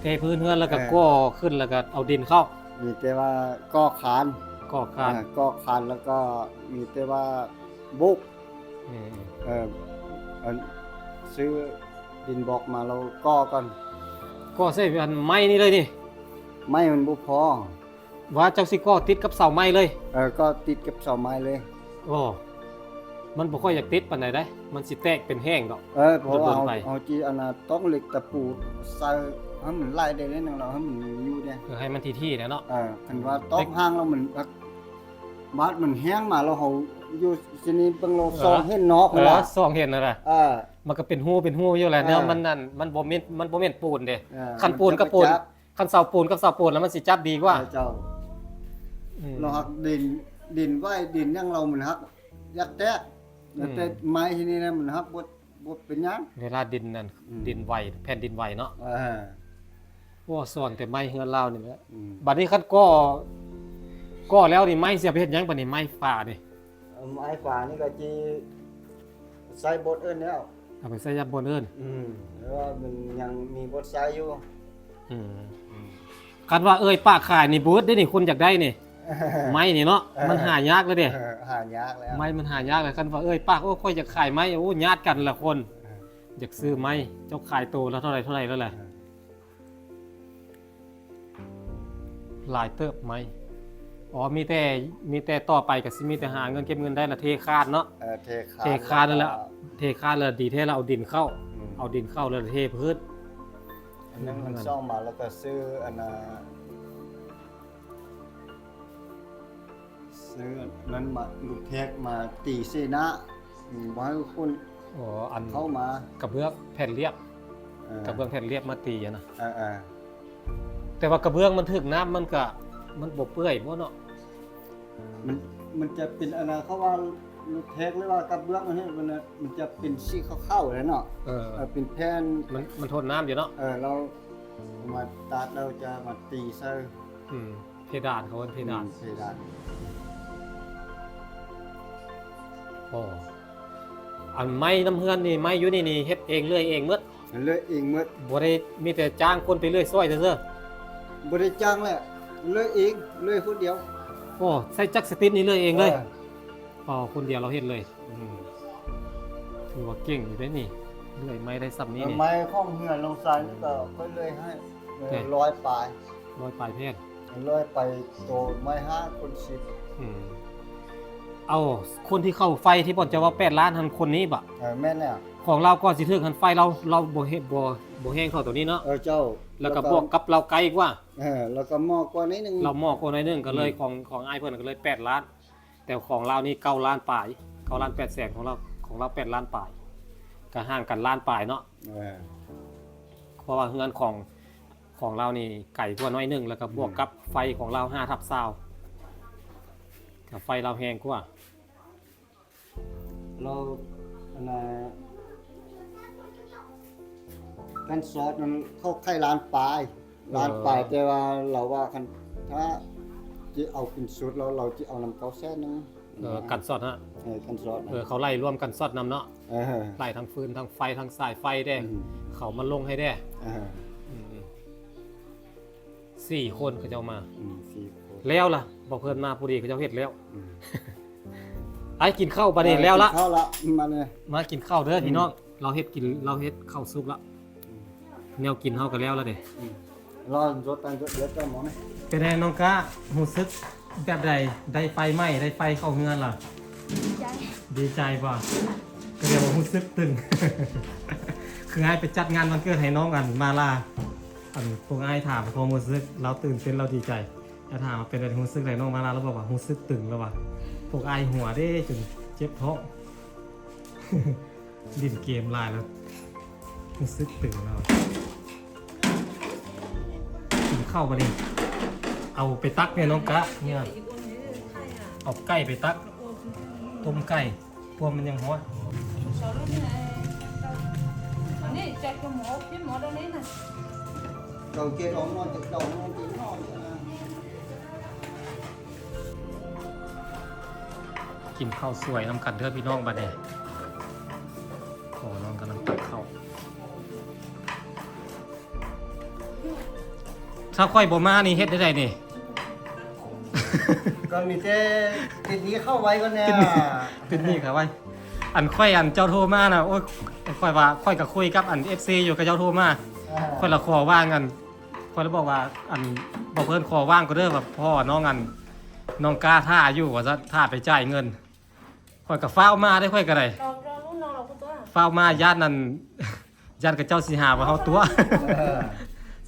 ເທພື້ນເຮືອນແລ້ວກະ ເອີ ກໍ່ຂຶ້ນ ແລ້ວກະເອົາດິນເຂົ້າ. ມີແຕ່ວ່າກໍ່ຄານ ກໍ່ຄານ ເອີ ກໍ່ຄານ ແລ້ວກະມີແຕ່ວ່າບຸກ ເອີ ເອີ ອັນ ຊື້ດິນບລັອກມາແລ້ວກໍ່ກ່ອນ. ກໍ່ໃສ່ອັນໄມ້ນີ້ເລີຍນີ້? ໄມ້ມັນບໍ່ພໍ. ວ່າເຈົ້າຊິກໍ່ຕິດກັບເສົາໄມ້ເລີຍ? ເອີ ກໍ່ຕິດກັບເສົາໄມ້ເລີຍ. ໂອ້ ມັນບໍ່ຄ່ອຍຢາກຕິດປານໃດເດ້ ມັນຊິແຕກເປັນແຫ້ງດອກ. ເອີ ເພາະວ່າເຮົາ ເຮົາຊິອັນນ່າ ຕອກເຫຼັກຕະປູໃສ່ໃຫ້ມັນຫຼາຍໄດ້ໜຶ່ງ ແລ້ວໃຫ້ມັນຢູ່ເດ້. ເອີ ໃຫ້ມັນຖີ່ໆແຫຼະເນາະ. ເອີ ຄັນວ່າຕອກຫ່າງແລ້ວມັນ ບາດມັນແຫ້ງມາແລ້ວ ເຮົາຢູ່ທີ່ນີ້ເບິ່ງແລ້ວ ເອີ ສ່ອງເຫັນນອກ ເອີ ເວລາ ສ່ອງເຫັນຫັ້ນນະ. ເອີ ມັນກະເປັນຮູເປັນຮູຢູ່ແຫຼະ. ເອີ ແນວມັນນັ້ນ ມັນບໍ່ແມ່ນ ມັນບໍ່ແມ່ນປູນເດ້. ເອີ ຄັນປູນກັບປູນ ຄັນເສົາປູນກັບເສົາປູນແລ້ວມັນຊິຈັບດີກວ່າ. ເຈົ້າ ອືມ ເຮົາຫາກດິນ ດິນໄຫວດິນຫຍັງລາວມັນຫາກຢາກແຕກ. ອືມ ແຕ່ໄມ້ທີ່ນີ້ນະ ມັນຫາກບໍ່ ບໍ່ເປັນຫຍັງ ເວລາດິນນັ້ນ ອືມ ດິນໄຫວ ແຜ່ນດິນໄຫວເນາະ. ເອີ ໂອ້ ສ້ອນແຕ່ໄມ້ເຮືອນລາວນີ້ແຫຼະ. ອືມ ບັດນີ້ຄັນກໍ່ ກໍ່ແລ້ວນີ້ ໄມ້ຊິເອົາໄປເຮັດຫຍັງບັດນີ້ ໄມ້ຝານີ້? ເອົາ ໄມ້ຝານີ້ກະຊິໃສ່ບ່ອນອື່ນແລ້ວ. ເອົາໄປໃສ່ຢາມບ່ອນອື່ນ. ອືມ ແຕ່ວ່າມັນຍັງມີບ່ອນໃສ່ຢູ່. ອືມ ອືມ ຄັນວ່າເອື້ອຍປະຂາຍນີ້ ບໍ່ເບິດເດ້ນີ້ ຄົນຢາກໄດ້ນີ້ ໄມ້ນີ້ເນາະ. ເອີ ມັນຫາຍາກເລີຍເດ້. ເອີ ຫາຍາກແລ້ວ ໄມ້ມັນຫາຍາກແລ້ວ. ຄັນວ່າເອື້ອຍປະ ໂອ້ ຂ້ອຍຢາກຂາຍໄມ້ ໂອ້ ຍາດກັນລະຄົນ. ເອີ ຢາກຊື້ໄມ້ ເຈົ້າຂາຍໂຕລະເທົ່າໃດ ເທົ່າໃດແລ້ວແຫຼະ? ເອີ ຫຼາຍເຕີບໄມ້. ອໍ ມີແຕ່ ມີແຕ່ຕໍ່ໄປກະຊິມີແຕ່ຫາເງິນເກັບເງິນໄດ້ລະເທຄານເນາະ. ເອີ ເທຄານ ເທຄານນັ້ນແຫຼະ ເທຄານລະດີແທ້ລະເອົາດິນເຂົ້າ. ອືມ ເອົາດິນເຂົ້າລະເທພື້ນ. ອັນນັ້ນມັນຊ່ອງມາລະກະຊື້ອັນນ່າ ຊ ເອີ ນັ້ນມາ ລົດແທກມາຕີເສນາ ອືມ ບໍ່ໃຫ້ຄົນ ອໍ ອັນ ເຂົ້າມາ ກະເບື້ອງແຜ່ນລຽບ ເອີ ກະເບື້ອງແຜ່ນລຽບມາຕີຫັ້ນນະ ເອີໆ ແຕ່ວ່າກະເບື້ອງມັນຖືກນ້ຳ ມັນກະ ມັນບໍ່ເປື່ອຍບໍ່ເນາະ? ມັນ ມັນຈະເປັນອັນນັ້ນ ເຂົາວ່າລົດແທກ ຫຼືວ່າກະເບື້ອງອັນນີ້ ມັນ ມັນຈະເປັນສີຂາວໆແຫຼະເນາະ ເອີ ເອີ ເປັນແຜ່ນ ມັນ ມັນທົນນ້ຳຢູ່ເນາະ ເອີ ແລ້ວມາຕັດ ແລ້ວຈະມາຕີໃສ່ ອືມ ເພດານ ເຂົາເອີ້ນເພດານ ອືມ ເພດານ ໂອ້ ອັນໄມ້ນຳເຮືອນນີ້ ໄມ້ຢູ່ນີ້ນີ້ ເຮັດເອງເລື່ອຍເອງໝົດ? ເລື່ອຍເອງໝົດ ບໍ່ໄດ້ ມີແຕ່ຈ້າງຄົນໄປເລື່ອຍຊ່ອຍຊື່ໆ? ບໍ່ໄດ້ຈ້າງແຫຼະ ເລື່ອຍເອງ ເລື່ອຍຄົນດຽວ. ໂອ້ ໃຊ້ຈັກສະຕິດນີ້ເລື່ອຍເອງເລີຍ? ເອີ ອໍ ຄົນດຽວລາວເຮັດເລີຍ. ອືມ ຖືວ່າເກັ່ງຢູ່ເດ້ນີ້ ເລື່ອຍໄມ້ໄດ້ສ່ຳນີ້ນີ້. ເອີ ໄມ້ຂອງເຮືອນນ້ອງຊາຍນີ້ກໍຂ້ອຍເລື່ອຍໃຫ້ ເອີ ແມ່ນ ຮ້ອຍປາຍ ຮ້ອຍປາຍແຜ່ນ ເລື່ອຍໄປໂຕໄມ້ຫ້າຄູນສິບ. ອືມ ເອົາ ຄົນທີ່ເຂົ້າໄຟທີ່ບ່ອນເຈົ້າວ່າແປດລ້ານຫັ້ນ ຄົນນີ້ບໍ? ເອີ ແມ່ນແລ້ວ ຂອງລາວກ່ອນຊິເຖິງຫັ້ນ ໄຟລາວ ລາວບໍ່ເຮັດ ບໍ່ ບໍ່ແຮງເທົ່າໂຕນີ້ເນາະ? ເອີ ເຈົ້າ ແລ້ວກໍ ແລ້ວກໍບວກກັບລາວໄກກວ່າ ເອີ ແລ້ວກໍໝໍ້ກວ່າໜ້ອຍໜຶ່ງ ລາວໝໍ້ກວ່າໜ້ອຍໜຶ່ງ ກໍເລີຍ ອືມ ຂອງ ຂອງອ້າຍເພິ່ນກໍເລີຍແປດລ້ານ. ແຕ່ຂອງລາວນີ້ເກົ້າລ້ານປາຍ ເກົ້າລ້ານແປດແສນ ຂອງລາວ ຂອງລາວແປດລ້ານປາຍ ກໍຫ່າງກັນລ້ານປາຍເນາະ. ເອີ ເພາະວ່າເຮືອນຂອງ ຂອງລາວນີ້ໄກກວ່າໜ້ອຍໜຶ່ງ ແລ້ວກໍບວກກັບ ອືມ ໄຟຂອງລາວຫ້າທັບຊາວ ກໍໄຟລາວແຮງກວ່າ. ລາວ ອັນນ່າ ກັນຊອດນັ້ນເຂົາຂາຍລ້ານປາຍ ເອີ ລ້ານປາຍ ແຕ່ວ່າລາວວ່າຄັນ ຖ້າຊິເອົາເປັນຊຸດ ລາວ ລາວຊິເອົານຳເກົ້າແສນໜຶ່ງ. ເອີ ກັນຊອດນະ ເອີ ກັນຊອດນະ ເອີ ເຂົາໄລ່ລວມກັນຊອດນຳເນາະ ເອີ ໄລ່ທັງຟືນ ທັງໄຟ ທັງສາຍໄຟເດ້ ອືມ ເຂົາມາລົງໃຫ້ເດ້ ເອີ ອືມ ສີ່ຄົນເຂົາເຈົ້າມາ ອືມ ສີ່ຄົນ ແລ້ວລະ ບໍ່ເພິ່ນມາພໍດີເຂົາເຈົ້າເຮັດແລ້ວ ອືມ ໄປກິນເຂົ້າບາດນີ້ ເອີ ແລ້ວລະ ກິນເຂົ້າລະ ມາເລີຍ ມາກິນເຂົ້າເດີ ອືມ ພີ່ນ້ອງ ລາວເຮັດກິນ ລາວເຮັດເຂົ້າສຸກລະ ອືມ ແນວກິນເຮົາກໍແລ້ວລະເດ້ ອືມ ລອງຈົດຕັ້ງຈົດເດີເຈົ້າໝໍນີ້ ເປັນໃດນ້ອງກະ ຮູ້ສຶກແບບໃດ ໄດ້ໄຟໃໝ່ ໄດ້ໄຟເຂົ້າເຮືອນລະ? ດີໃຈ ດີໃຈບໍ່? ກໍເລີຍວ່າຮູ້ສຶກຕຶງ ຄືອ້າຍໄປຈັດງານວັນເກີດໃຫ້ນ້ອງອັນມາລາ ອັນພວກອ້າຍຖາມຄວາມຮູ້ສຶກ ລາວຕື່ນເຕັ້ນ ລາວດີໃຈ ແລ້ວຖາມວ່າເປັນໃດ ຮູ້ສຶກໃດ ນ້ອງມາລາລາວບອກວ່າຮູ້ສຶກຕຶງ ລາວວ່າ ພວກອ້າຍຫົວເດ້ຈົນເຈັບທ້ອງ ຫຼິ້ນເກມຫຼາຍແລ້ວ ຮູ້ສຶກຕຶງແລ້ວ. ກິນເຂົ້າບາດນີ້ ເອົາໄປຕັກແມ່ນ້ອງກະ ເອົາໄກ່ໄປຕັກ ຕົ້ມໄກ່ ພວກມັນຍັງຮ້ອນ. ກິນເຂົ້າສວຍນຳກັນເດີພີ່ນ້ອງບາດນີ້ ພໍ່ນ້ອງກຳລັງຕັກເຂົ້າ ຖ້າຂ້ອຍບໍ່ມານີ້ເຮັດແນວໃດນີ້? ກໍມີແຕ່ຕິດໜີ້ເຂົ້າໄວ້ກ່ອນແນ່ ຕິດໜີ້ ຕິດໜີ້ເຂົ້າໄວ້ ອັນຂ້ອຍ ອັນເຈົ້າໂທມານະ ໂອ້ຍ ຂ້ອຍວ່າ ຂ້ອຍກໍຄຸຍກັບອັນເອັຟຊີຢູ່ ເຂົາເຈົ້າໂທມາ ອ່າ ຂ້ອຍລະຂໍວ່າງ ອັນ ຂ້ອຍລະບອກວ່າ ອັນ ບໍ່ເພິ່ນຂໍວ່າງກໍເດີ ວ່າພໍ່ນ້ອງ ອັນ ນ້ອງກ້າຖ້າຢູ່ ວ່າຊັ້ນ ຖ້າໄປຈ່າຍເງິນ ຂ້ອຍກໍຟ້າວມາເດ້ ຂ້ອຍກໍໄດ້ ລໍ ລໍລຸ້ນນ້ອງລາວກ່ອນຕົວະ ຟ້າວມາ ຢ້ານນັ້ນ ຢ້ານເຂົາເຈົ້າຊິຫາວ່າເຮົາຕົວະ ເອີ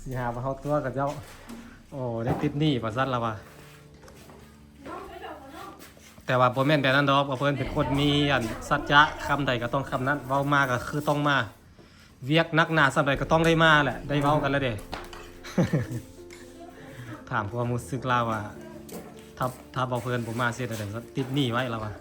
ຊິຫາວ່າເຮົາຕົວະເຂົາເຈົ້າ ໂອ້ ໄດ້ຕິດໜີ້ວ່າຊັ້ນລະວ່າ ແຕ່ວ່າບໍ່ແມ່ນແບບນັ້ນດອກ ວ່າເພິ່ນເປັນຄົນມີອັນສັດຈະ ຄຳໃດກໍຕ້ອງຄຳນັ້ນ ເວົ້າມາກໍຄືຕ້ອງມາ ວຽກໜັກໜາສ່ຳໃດກໍຕ້ອງໄດ້ມາແຫຼະ ໄດ້ເວົ້າກັນແລ້ວເດ້ ຖາມຄວາມຮູ້ສຶກລາວວ່າ ຖ້າ ຖ້າບໍ່ເພິ່ນບໍ່ມາຊິເຮັດແນວໃດ ຕິດໜີ້ໄວ້ລາວວ່າ.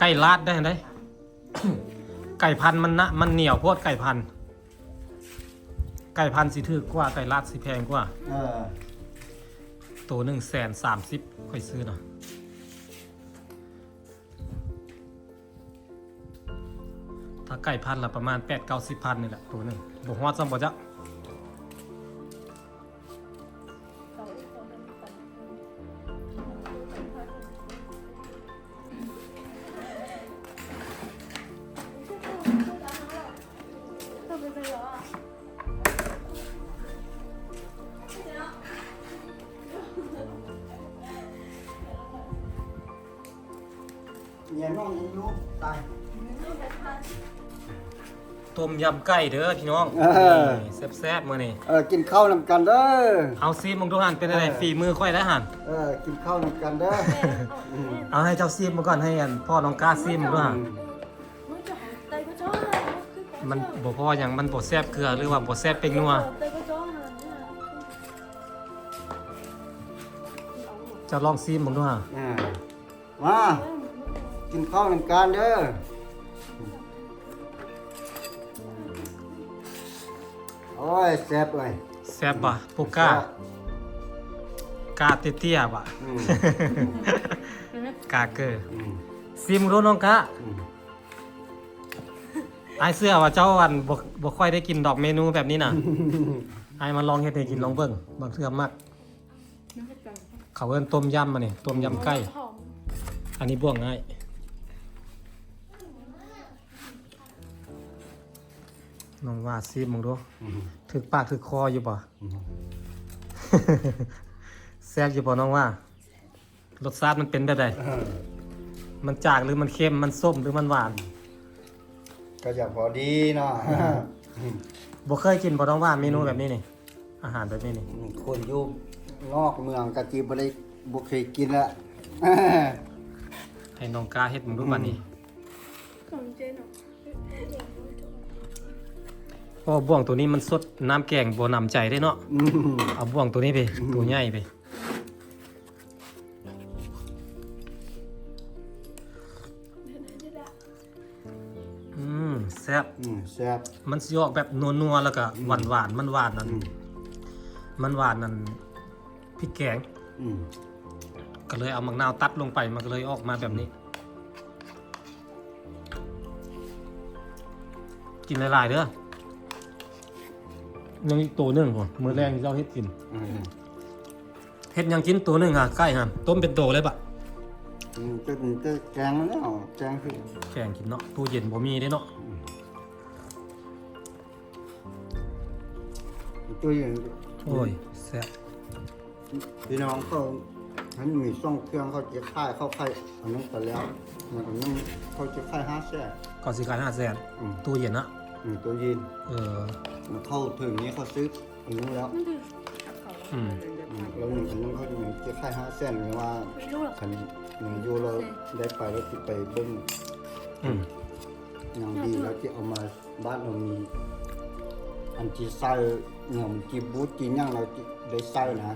ໄກ່ລາດໄດ້ຫັ້ນເດ້ ໄກ່ພັນມັນນະ ມັນໜຽວໂພດ ໄກ່ພັນ ໄກ່ພັນຊິຖືກກວ່າ ໄກ່ລາດຊິແພງກວ່າ ເອີ ໂຕໜຶ່ງແສນສາມສິບ ຂ້ອຍຊື້ນະ ຖ້າໄກ່ພັນລະປະມານແປດເກົ້າສິບພັນນີ້ແຫຼະ ໂຕໜຶ່ງ ບໍ່ຮອດຊ້ຳບໍ່ຈັກ. ອື ແມ່ນ້ອງຍັງຢູ່ຕາຍ. ຕົ້ມຍຳໄກ່ເດີພີ່ນ້ອງ. ເອີ ນີ້ແຊບໆ ມື້ນີ້. ເອີ ກິນເຂົ້ານຳກັນເດີ. ເອົາຊີມເບິ່ງດູຫັ້ນ ເປັນຈັ່ງໃດ? ເອີ ຝີມືຂ້ອຍໄດ໋ຫັ້ນ. ເອີ ກິນເຂົ້ານຳກັນເດີ. ເອົາໃຫ້ເຈົ້າຊີມເບິ່ງກ່ອນ ໃຫ້ອັນພໍ່ນ້ອງກ້າຊີມເບິ່ງດູຫັ້ນ. ອືມ ມັນບໍ່ພໍຫຍັງ ມັນບໍ່ແຊບເກືອ ຫຼືວ່າບໍ່ແຊບແປ້ງນົວ. ເຈົ້າລອງຊີມເບິ່ງດູຫາ. ອ່າ ມາກິນເຂົ້ານຳກັນເດີ. ໂອ້ຍ ແຊບເວີຍ. ແຊບບໍ່? ປູກກ້າ ແຊບ. ກ້າເຕ້ຍໆ ບໍ່? ອືມ ກ້າເກີ. ອືມ ຊີມເບິ່ງດູນ້ອງກ້າ. ອືມ ອ້າຍເຊື່ອວ່າເຈົ້າ ອັນ ບໍ່ ບໍ່ຄ່ອຍໄດ້ກິນດອກເມນູແບບນີ້ນະ. ອ້າຍມາລອງເຮັດໃຫ້ກິນລອງເບິ່ງ ບາງເທື່ອມັກ. ເຂົາເອີ້ນຕົ້ມຍຳ ອັນນີ້ຕົ້ມຍຳໄກ່. ອັນນີ້ບ່ວງອ້າຍ. ນ້ອງວ່າຊີມເບິ່ງດູ. ອືມ ຖືກປາກຖືກຄໍຢູ່ບໍ່? ອືມ ແຊບຢູ່ບໍ່ນ້ອງວ່າ? ລົດຊາດມັນເປັນແບບໃດ? ເອີ ມັນຈາງ ຫຼື ມັນເຄັມ? ມັນສົ້ມ ຫຼື ມັນຫວານ? ກໍຢາກພໍດີເນາະ. ບໍ່ເຄີຍກິນບໍ່ນ້ອງວ່າ ເມນູແບບນີ້ນີ້? ອືມ ອາຫານແບບນີ້ນີ້ ອືມ ຄົນຢູ່ນອກເມືອງກໍຊິບໍ່ໄດ້ ບໍ່ເຄີຍກິນລະ. ໃຫ້ນ້ອງກ້າເຮັດເບິ່ງດູ ອືມ ບາດນີ້. ຂອງເຈເນາະ. ໂອ້ ບ່ວງໂຕນີ້ມັນສົດ ນ້ຳແກງບໍ່ໜຳໃຈເດ້ເນາະ. ອືມ ເອົາບ່ວງໂຕນີ້ໄປ ອືມ ໂຕໃຫຍ່ໄປ. ອືມ ແຊບ. ອືມ ແຊບ. ມັນຊິອອກແບບນົວໆ ແລ້ວກໍ ອືມ ຫວານໆ ມັນຫວານນັ້ນ ອືມ ມັນຫວານນັ້ນ ພິກແກງ. ອືມ ກໍເລີຍເອົາໝາກນາວຕັດລົງໄປ ມັນກໍເລີຍອອກມາແບບນີ້. ກິນຫຼາຍໆ ເດີ. ຍັງອີກໂຕໜຶ່ງພຸ້ນ ມື້ແລງເຈົ້າເຮັດກິນ. ອືມ ເຮັດຫຍັງກິນໂຕໜຶ່ງຫາ ໄກ່ຫັ້ນ ຕົ້ມເປັນໂຕເລີຍບະ? ອືມ ຈະ ຈະແກງແລ້ວ ແກງຄື ແກງກິນເນາະ. ຕູ້ເຢັນບໍ່ມີເດ້ເນາະ. ອືມ ຕູ້ເຢັນ. ໂອ້ຍ ແຊບ. ພີ່ນ້ອງເຂົາ ມັນມີຊ່ອງເຄື່ອງ ເຂົາຈະຂາຍ ເຂົາຂາຍອັນນັ້ນໄປແລ້ວ ມັນອັນນັ້ນເຂົາຈະຂາຍຫ້າແສນ. ເຂົາຊິຂາຍຫ້າແສນ. ອືມ ຕູ້ເຢັນນະ. ອືມ ຕູ້ເຢັນ. ເອີ ມັນເຂົ້າເຖິງນີ້ເຂົາຊື້ອັນນັ້ນແລ້ວ. ອືມ ອືມ ແລ້ວອັນນັ້ນເຂົາຈະຂາຍຫ້າແສນ ຫຼືວ່າຄັນຍັງຢູ່ ແລ້ວໄດ້ໄປ ແລ້ວຊິໄປເບິ່ງ. ອືມ ຍັງດີ ແລ້ວຊິເອົາມາ ບ້ານເຮົາມີອັນທີ່ໃສ່ຫຍັງ ທີ່ບູດ ທີ່ຫຍັງ ເຮົາໄດ້ໃສ່ນະ.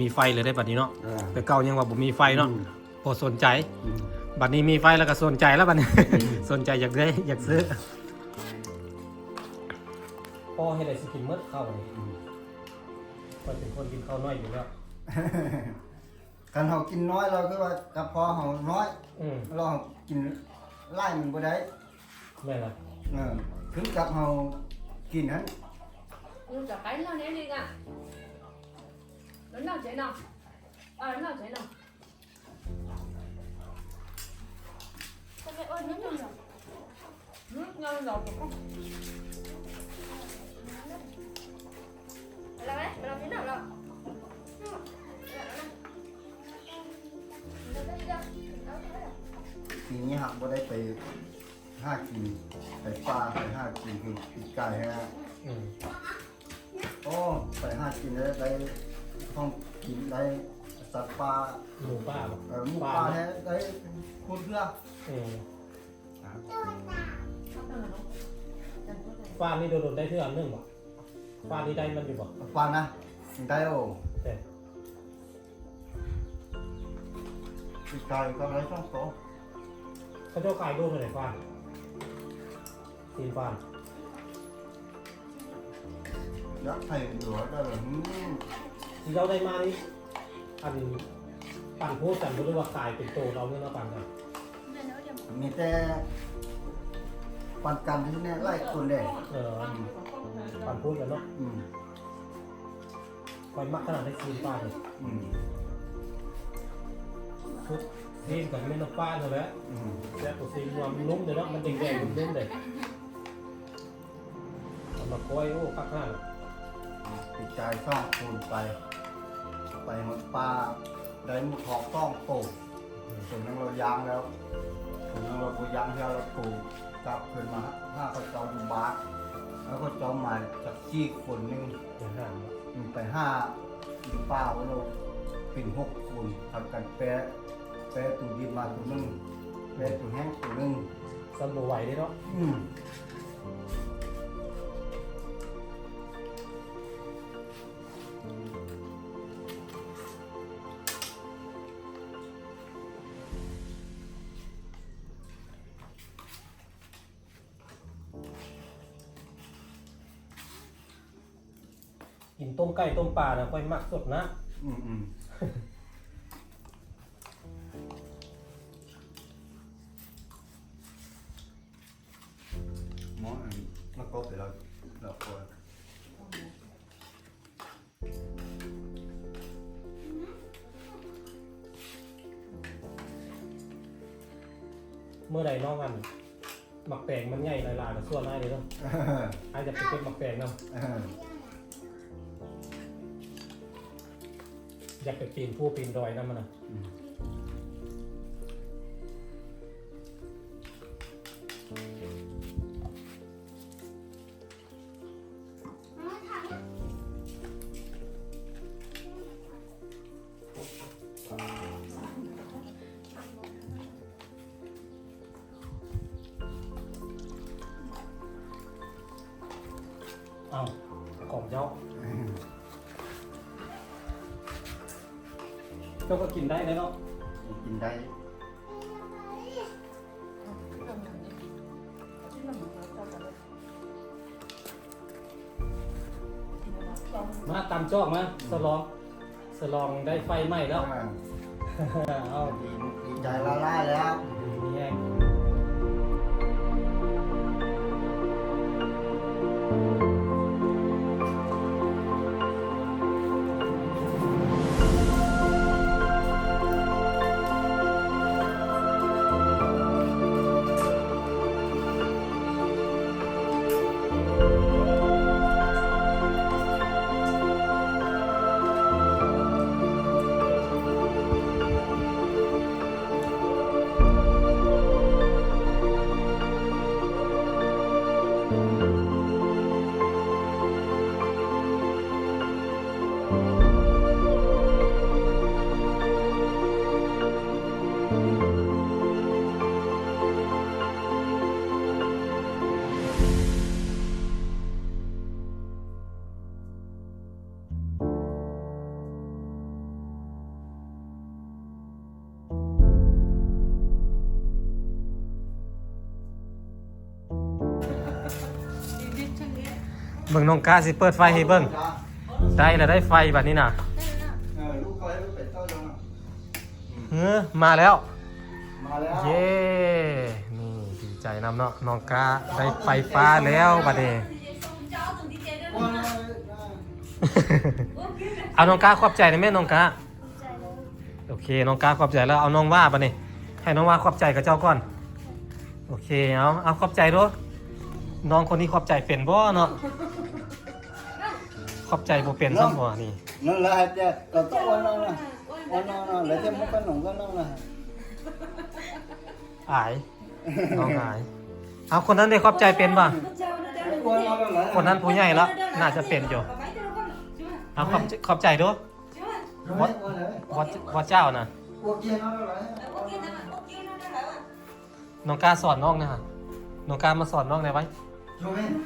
ມີໄຟເລີຍເດ້ບັດນີ້ເນາະ. ເອີ ແຕ່ເກົ່າຍັງວ່າບໍ່ມີໄຟເນາະ. ອືມ ບໍ່ສົນໃຈ. ອືມ ບັດນີ້ມີໄຟແລ້ວກໍສົນໃຈແລ້ວບັດນີ້. ອືມ ສົນໃຈຢາກໄດ້ ຢາກຊື້. ພໍ່ເຮັດໃດຊິກິນໝົດເຂົ້ານີ້. ອືມ ຂ້ອຍເປັນຄົນກິນເຂົ້າໜ້ອຍຢູ່ແລ້ວ. ຄັນເຮົາກິນນ້ອຍ ລາວຄືວ່າກະເພາະເຮົານ້ອຍ. ອືມ ລາວກິນຫຼາຍມັນບໍ່ໄດ້. ແມ່ນລະ. ເອີ ຂຶ້ນກັບເຮົາກິນຫັ້ນ. ອືມ ຈະໄປແລ້ວນີ້ລີກະ. ເອົາເນາະ ເຈເນາະ. ເອົາເນາະ ເຈເນາະ. ປີນີ້ຫາກບໍ່ໄດ້ໄປຫາກິນ ໄປປ່າ ໄປຫາກິນຄືປີກາຍຫັ້ນ. ອືມ ໂອ້ ໄປຫາກິນໄດ້ ໄດ້ຂອງກິນ ໄດ້ສັດປ່າ ໝູປ່າ. ເອີ ໝູປ່າແທ້ ໄດ້ຄູນເທື່ອ. ເອີ ຟາດນີ້ໂດນໆໄດ້ເທື່ອອັນໜຶ່ງບໍ່? ຟາດນີ້ໄດ້ມັນຢູ່ບໍ່? ຟາດນະ ໄດ້ໂອ້. ເອີ ປີກາຍກໍໄດ້ສອງໂຕ. ເຂົາເຈົ້າຂາຍໂລເທົ່າໃດຟາດ? ຊີ້ນຟາດ ຢາກໃຫ້ຕົວໄດ້ແບບ ອືມ ທີ່ເຈົ້າໄດ້ມານີ້ ອັນ ປັນຜູ້ຊັ້ນບໍ່ ຫຼືວ່າຂາຍເປັນໂຕ ເອົາເງິນມາປັນກັນ? ມີແຕ່ປັນກັນຢູ່ນີ້ຫຼາຍຄົນເດ້. ເອີ ອືມ ປັນຜູ້ກັນເນາະ. ອືມ ຂ້ອຍມັກຂະໜາດໃນຊີ້ນປານີ້. ອືມ ຊຸດຊີ້ນກໍແມ່ນນ້ຳປານັ້ນແຫຼະ. ອືມ ແຊບກວ່າຊີ້ນວັວ ມັນນຸ້ມເດ້ເນາະ ມັນແດງໆ ນຸ້ມໆເດ້. ເອົາມາກ້ອຍ ໂອ້ ຄັກຂະໜາດ. ປີກາຍສອງຄົນໄປ ໄປຮອດປ່າ ໄດ້ໝູທອກສອງໂຕ. ອືມ ຕົວໜຶ່ງເຮົາຍ່າງແລ້ວ. ແລ້ວລາວບໍ່ຍັງ ແລ້ວລາວໂທກັບຄືນມາຫາເຂົາເຈົ້າຢູ່ບ້ານ ແລ້ວເຂົາເຈົ້າມາຈັກສີ່ຄົນໜຶ່ງ ໄປຫາ ອືມ ໄປຫາຢູ່ປ່າ ລາວເປັນຫົກຄົນ ພາກັນແປ ແປໂຕດິບມາໂຕໜຶ່ງ ແປໂຕແຫ້ງໂຕໜຶ່ງ ຊ້ຳບໍ່ໄຫວເດ້ເນາະ ອືມ. ກິນຕົ້ມໄກ່ຕົ້ມປານະ ຂ້ອຍມັກສຸດນະ ອືມໆ. ໝໍ້ອັນ ແລ້ວກໍໄປລອກ ລອກກ່ອນ. ເມື່ອໃດນ້ອງອັນ ໝາກແຕງມັນໃຫຍ່ຫຼາຍໆ ກໍຊວນອ້າຍເດ້ເນາະ ອ້າຍຈະໄປເກັບໝາກແຕງນຳ ຢາກໄປປີນພູປີນດອຍນຳມັນນະ ອືມ. ເອົ້າ ຂອງເຈົ້າ ເຈົ້າກໍກິນໄດ້ເນາະ ກິນໄດ້. ມາຕຳຈອກມາ ສະຫຼອງ ສະຫຼອງໄດ້ໄຟໃໝ່ແລ້ວ ອ່າ ເອົາ ດີ ດີໃຈຫຼາຍໆແລ້ວ ດີມີແຮງ. ເບິ່ງ ນ້ອງກາຊິເປີດໄຟໃຫ້ເບິ່ງ ໄດ້ລະ ໄດ້ໄຟບາດນີ້ນະ ເອີ ລູກເຂົາໃຫ້ລູກໄປເຕົ້າເຈົ້ານະ. ເອີ ມາແລ້ວ ມາແລ້ວ ເຢ້ ນີ້ດີໃຈນຳເນາະ ນ້ອງກາໄດ້ໄຟຟ້າແລ້ວບາດນີ້ ເອົາ ນ້ອງກາຂອບໃຈນະແມ່ ນ້ອງກາ ໂອເຄ ນ້ອງກາຂອບໃຈແລ້ວ ເອົາ ນ້ອງວ່າບາດນີ້ ໃຫ້ນ້ອງວ່າຂອບໃຈເຂົາເຈົ້າກ່ອນ ໂອເຄ ເອົາ ເອົາ ຂອບໃຈດູ ນ້ອງຄົນນີ້ຂອບໃຈເປັນບໍ່ເນາະ ຂອບໃຈບໍ່ເປັນຊ້ຳບໍ່ນີ້ ນັ້ນແຫຼະ ແຕ່ກໍຕ້ອງວ່ານ້ອງນະ ວ່ານ້ອງນະ ແລ້ວຈະບໍ່ຂະໜົມກັບນ້ອງນະ ອາຍ ນ້ອງອາຍ ເອົາ ຄົນນັ້ນເດ້ ຂອບໃຈເປັນບໍ່ ຄົນນັ້ນຜູ້ໃຫຍ່ລະ ໜ້າຈະເປັນຢູ່ ເອົາ ຂອບ ຂອບໃຈດູ ວ່າ ວ່າ ວ່າເຈົ້ານະ ນ້ອງກ້າສອນນ້ອງນະ ນ້ອງກ້າມາສອນນ້ອງແດ່ໄວ້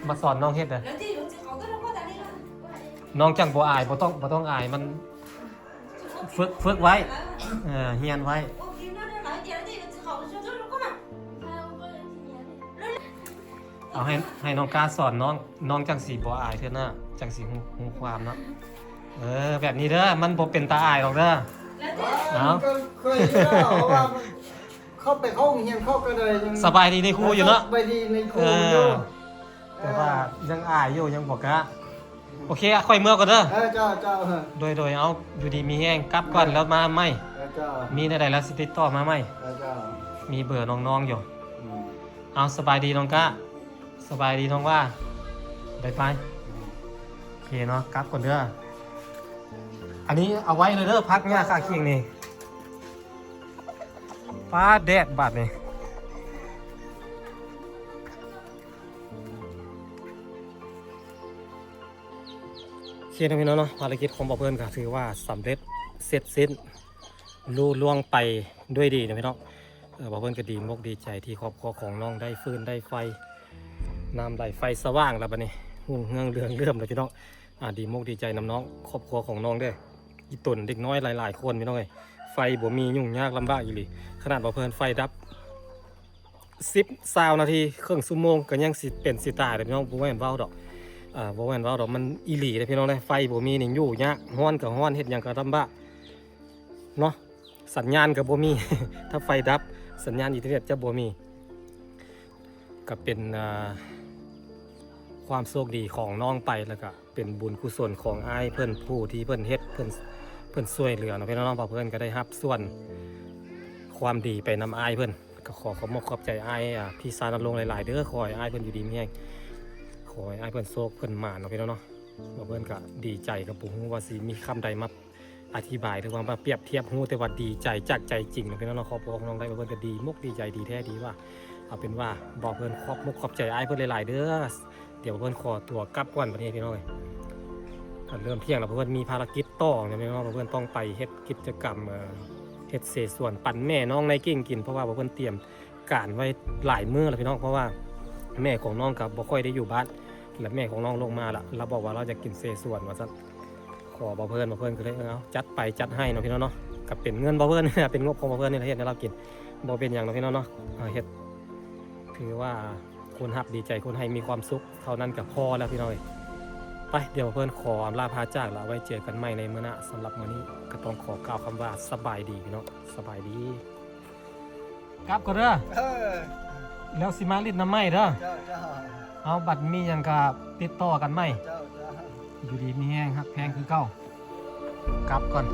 ມາສອນນ້ອງເຮັດເດີ້ ນ້ອງຈັ່ງບໍ່ອາຍ ບໍ່ຕ້ອງ ບໍ່ຕ້ອງອາຍ ມັນຝຶກ ຝຶກໄວ້ ເອີ ຮຽນໄວ້ ເອົາໃຫ້ ໃຫ້ນ້ອງກ້າສອນນ້ອງ ນ້ອງຈັ່ງຊິບໍ່ອາຍເທື່ອໜ້າ ຈັ່ງຊິຮູ້ ຮູ້ຄວາມເນາະ ເອີ ແບບນີ້ເດີ້ ມັນບໍ່ເປັນຕາອາຍດອກເດີ້ ເອົາ ເຂົາໄປເຂົ້າໂຮງຮຽນເຂົາກໍໄດ້ ສະບາຍດີໃນຄູຢູ່ເນາະ ສະບາຍດີໃນຄູຢູ່ ເອີ ແຕ່ວ່າຍັງອາຍຢູ່ ຍັງບໍ່ກ້າ ໂອເຄ ຂ້ອຍເມືອກ່ອນເດີ້ ເອີ ເຈົ້າ ເຈົ້າ ໂດຍ ໂດຍ ເອົາ ຢູ່ດີມີແຮງ ກັບກ່ອນ ແລ້ວມາໃໝ່ ເອີ ເຈົ້າ ມີແນວໃດແລ້ວຊິຕິດຕໍ່ມາໃໝ່ ເອີ ເຈົ້າ ມີເບີນ້ອງໆຢູ່ ອືມ ເອົາ ສະບາຍດີນ້ອງກ້າ ສະບາຍດີນ້ອງວ່າ ບາຍບາຍ ໂອເຄເນາະ ກັບກ່ອນເດີ້ ອັນນີ້ເອົາໄວ້ເລີຍເດີ້ ຜັກຫຍ້າຂ້າຄີງນີ້ ຟ້າແດດບາດນີ້ ເຄເນາະພີ່ນ້ອງເນາະ ພາລະກິດຂອງບ່າວເພິ່ນກໍຖືວ່າສຳເລັດເສັດສິ້ນລຸລ່ວງໄປດ້ວຍດີເນາະພີ່ນ້ອງ. ເອີ ບ່າວເພິ່ນກໍດີມົກດີໃຈທີ່ຄອບຄົວຂອງນ້ອງໄດ້ຟືນໄດ້ໄຟ ນ້ຳໄຫຼໄຟສະຫວ່າງແລ້ວບັດນີ້ ຮຸ່ງເຮືອງເຫຼືອງເຫຼື້ອມແລ້ວພີ່ນ້ອງ. ອາ ດີມົກດີໃຈນຳນ້ອງ ຄອບຄົວຂອງນ້ອງເດີ້ ອີ່ຕົນເດັກນ້ອຍຫຼາຍໆຄົນພີ່ນ້ອງເອີຍ ໄຟບໍ່ມີ ຫຍຸ້ງຍາກລຳບາກອີ່ຫຼີ. ຂະໜາດວ່າເພິ່ນໄຟດັບ ສິບ ຊາວນາທີ ເຄິ່ງຊົ່ວໂມງ ກໍຍັງຊິເປັນຊິຕາຍເດ້ພີ່ນ້ອງ. ບໍ່ແມ່ນເວົ້າດອກ ເອີ ບໍ່ແມ່ນເວົ້າດອກ ມັນອີ່ຫຼີເດ້ພີ່ນ້ອງເດ້. ໄຟບໍ່ມີນີ້ຢູ່ຍາກ ຮ້ອນກໍຮ້ອນ ເຮັດຫຍັງກໍລຳບາກເນາະ. ສັນຍານກໍບໍ່ມີ ຖ້າໄຟດັບ ສັນຍານອິນເຕີເນັດຈະບໍ່ມີ. ກໍເປັນ ອ່າ ຄວາມໂຊກດີຂອງນ້ອງໄປ ແລ້ວກໍເປັນບຸນກຸສົນຂອງອ້າຍເພິ່ນ ຜູ້ທີ່ເພິ່ນເຮັດ ເພິ່ນ ເພິ່ນຊ່ວຍເຫຼືອເນາະພີ່ນ້ອງເນາະ. ເພິ່ນກໍໄດ້ຮັບສ່ວນຄວາມດີໄປນຳອ້າຍເພິ່ນ. ກໍຂໍຂອບມົກຂອບໃຈອ້າຍ ອ່າ ພີ່ຊານນະລົງຫຼາຍໆເດີ້. ຂໍໃຫ້ອ້າຍເພິ່ນຢູ່ດີມີແຮງ ຂໍໃຫ້ອ້າຍເພິ່ນໂຊກເພິ່ນໝານເນາະພີ່ນ້ອງເນາະ. ເພິ່ນກໍດີໃຈ ກໍບໍ່ຮູ້ວ່າຊິມີຄຳໃດມາ ອະທິບາຍ ຫຼືວ່າມາປຽບທຽບ ຮູ້ແຕ່ວ່າດີໃຈຈາກໃຈຈິງເນາະພີ່ນ້ອງເນາະ. ຄອບຄົວຂອງນ້ອງໄດ້ ເພິ່ນກໍດີມົກດີໃຈ ດີແທ້ດີວ່າ. ເອົາເປັນວ່າ ບ່າວເພິ່ນຂອບມົກຂອບໃຈອ້າຍເພິ່ນຫຼາຍໆເດີ້. ດຽວເພິ່ນຂໍຕົວກັບກ່ອນບັດນີ້ພີ່ນ້ອງເອີຍ. ກໍເລີ່ມທ່ຽງແລ້ວ ເພິ່ນມີພາລະກິດຕໍ່ເນາະພີ່ນ້ອງ. ເພິ່ນຕ້ອງໄປເຮັດກິດຈະກຳ ເອີ ເຮັດເສສວນປັນແມ່ນ້ອງໄນກິ່ງກິນ ເພາະວ່າເພິ່ນຕຽມ ການໄວ້ຫຼາຍມື້ແລ້ວພີ່ນ້ອງ ເພາະວ່າແມ່ຂອງນ້ອງກໍບໍ່ຄ່ອຍໄດ້ຢູ່ບ້ານ ແລະແມ່ຂອງນ້ອງລົງມາລະ ລາວບອກວ່າລາວຢາກກິນເສສວນວ່າຊັ້ນ. ຂໍບ່າວເພິ່ນ ບ່າວເພິ່ນກໍເລີຍ ເອີ ເອົາ ຈັດໄປຈັດໃຫ້ເນາະພີ່ນ້ອງເນາະ. ກໍເປັນເງິນບ່າວເພິ່ນ ເປັນງົບຂອງບ່າວເພິ່ນນີ້ແຫຼະ ເຮັດໃຫ້ລາວກິນ ບໍ່ເປັນຫຍັງເນາະພີ່ນ້ອງເນາະ. ເຮັດ ຖືວ່າຄົນຮັບດີໃຈ ຄົນໃຫ້ມີຄວາມສຸກ ເທົ່ານັ້ນກໍພໍແລ້ວພີ່ນ້ອງເອີຍ. ໄປ ດຽວເພິ່ນຂໍອຳລາພາຈາກລະ ໄວ້ເຈີກັນໃໝ່ໃນມື້ໜ້າ. ສຳລັບມື້ນີ້ກໍຕ້ອງຂໍກ່າວຄຳວ່າສະບາຍດີພີ່ນ້ອງ ສະບາຍດີ. ກັບກ່ອນເດີ ເອີ ແລ້ວຊິມາຫຼິ້ນນຳໃໝ່ເດີ. ເຈົ້າ ເຈົ້າ ເອົາ ບັດມີຫຍັງກະຕິດຕໍ່ກັນໃໝ່. ເຈົ້າ ເຈົ້າ ຢູ່ດີມີແຮງ ຮັກແພງຄືເກົ່າ. ກັບກ່ອນ.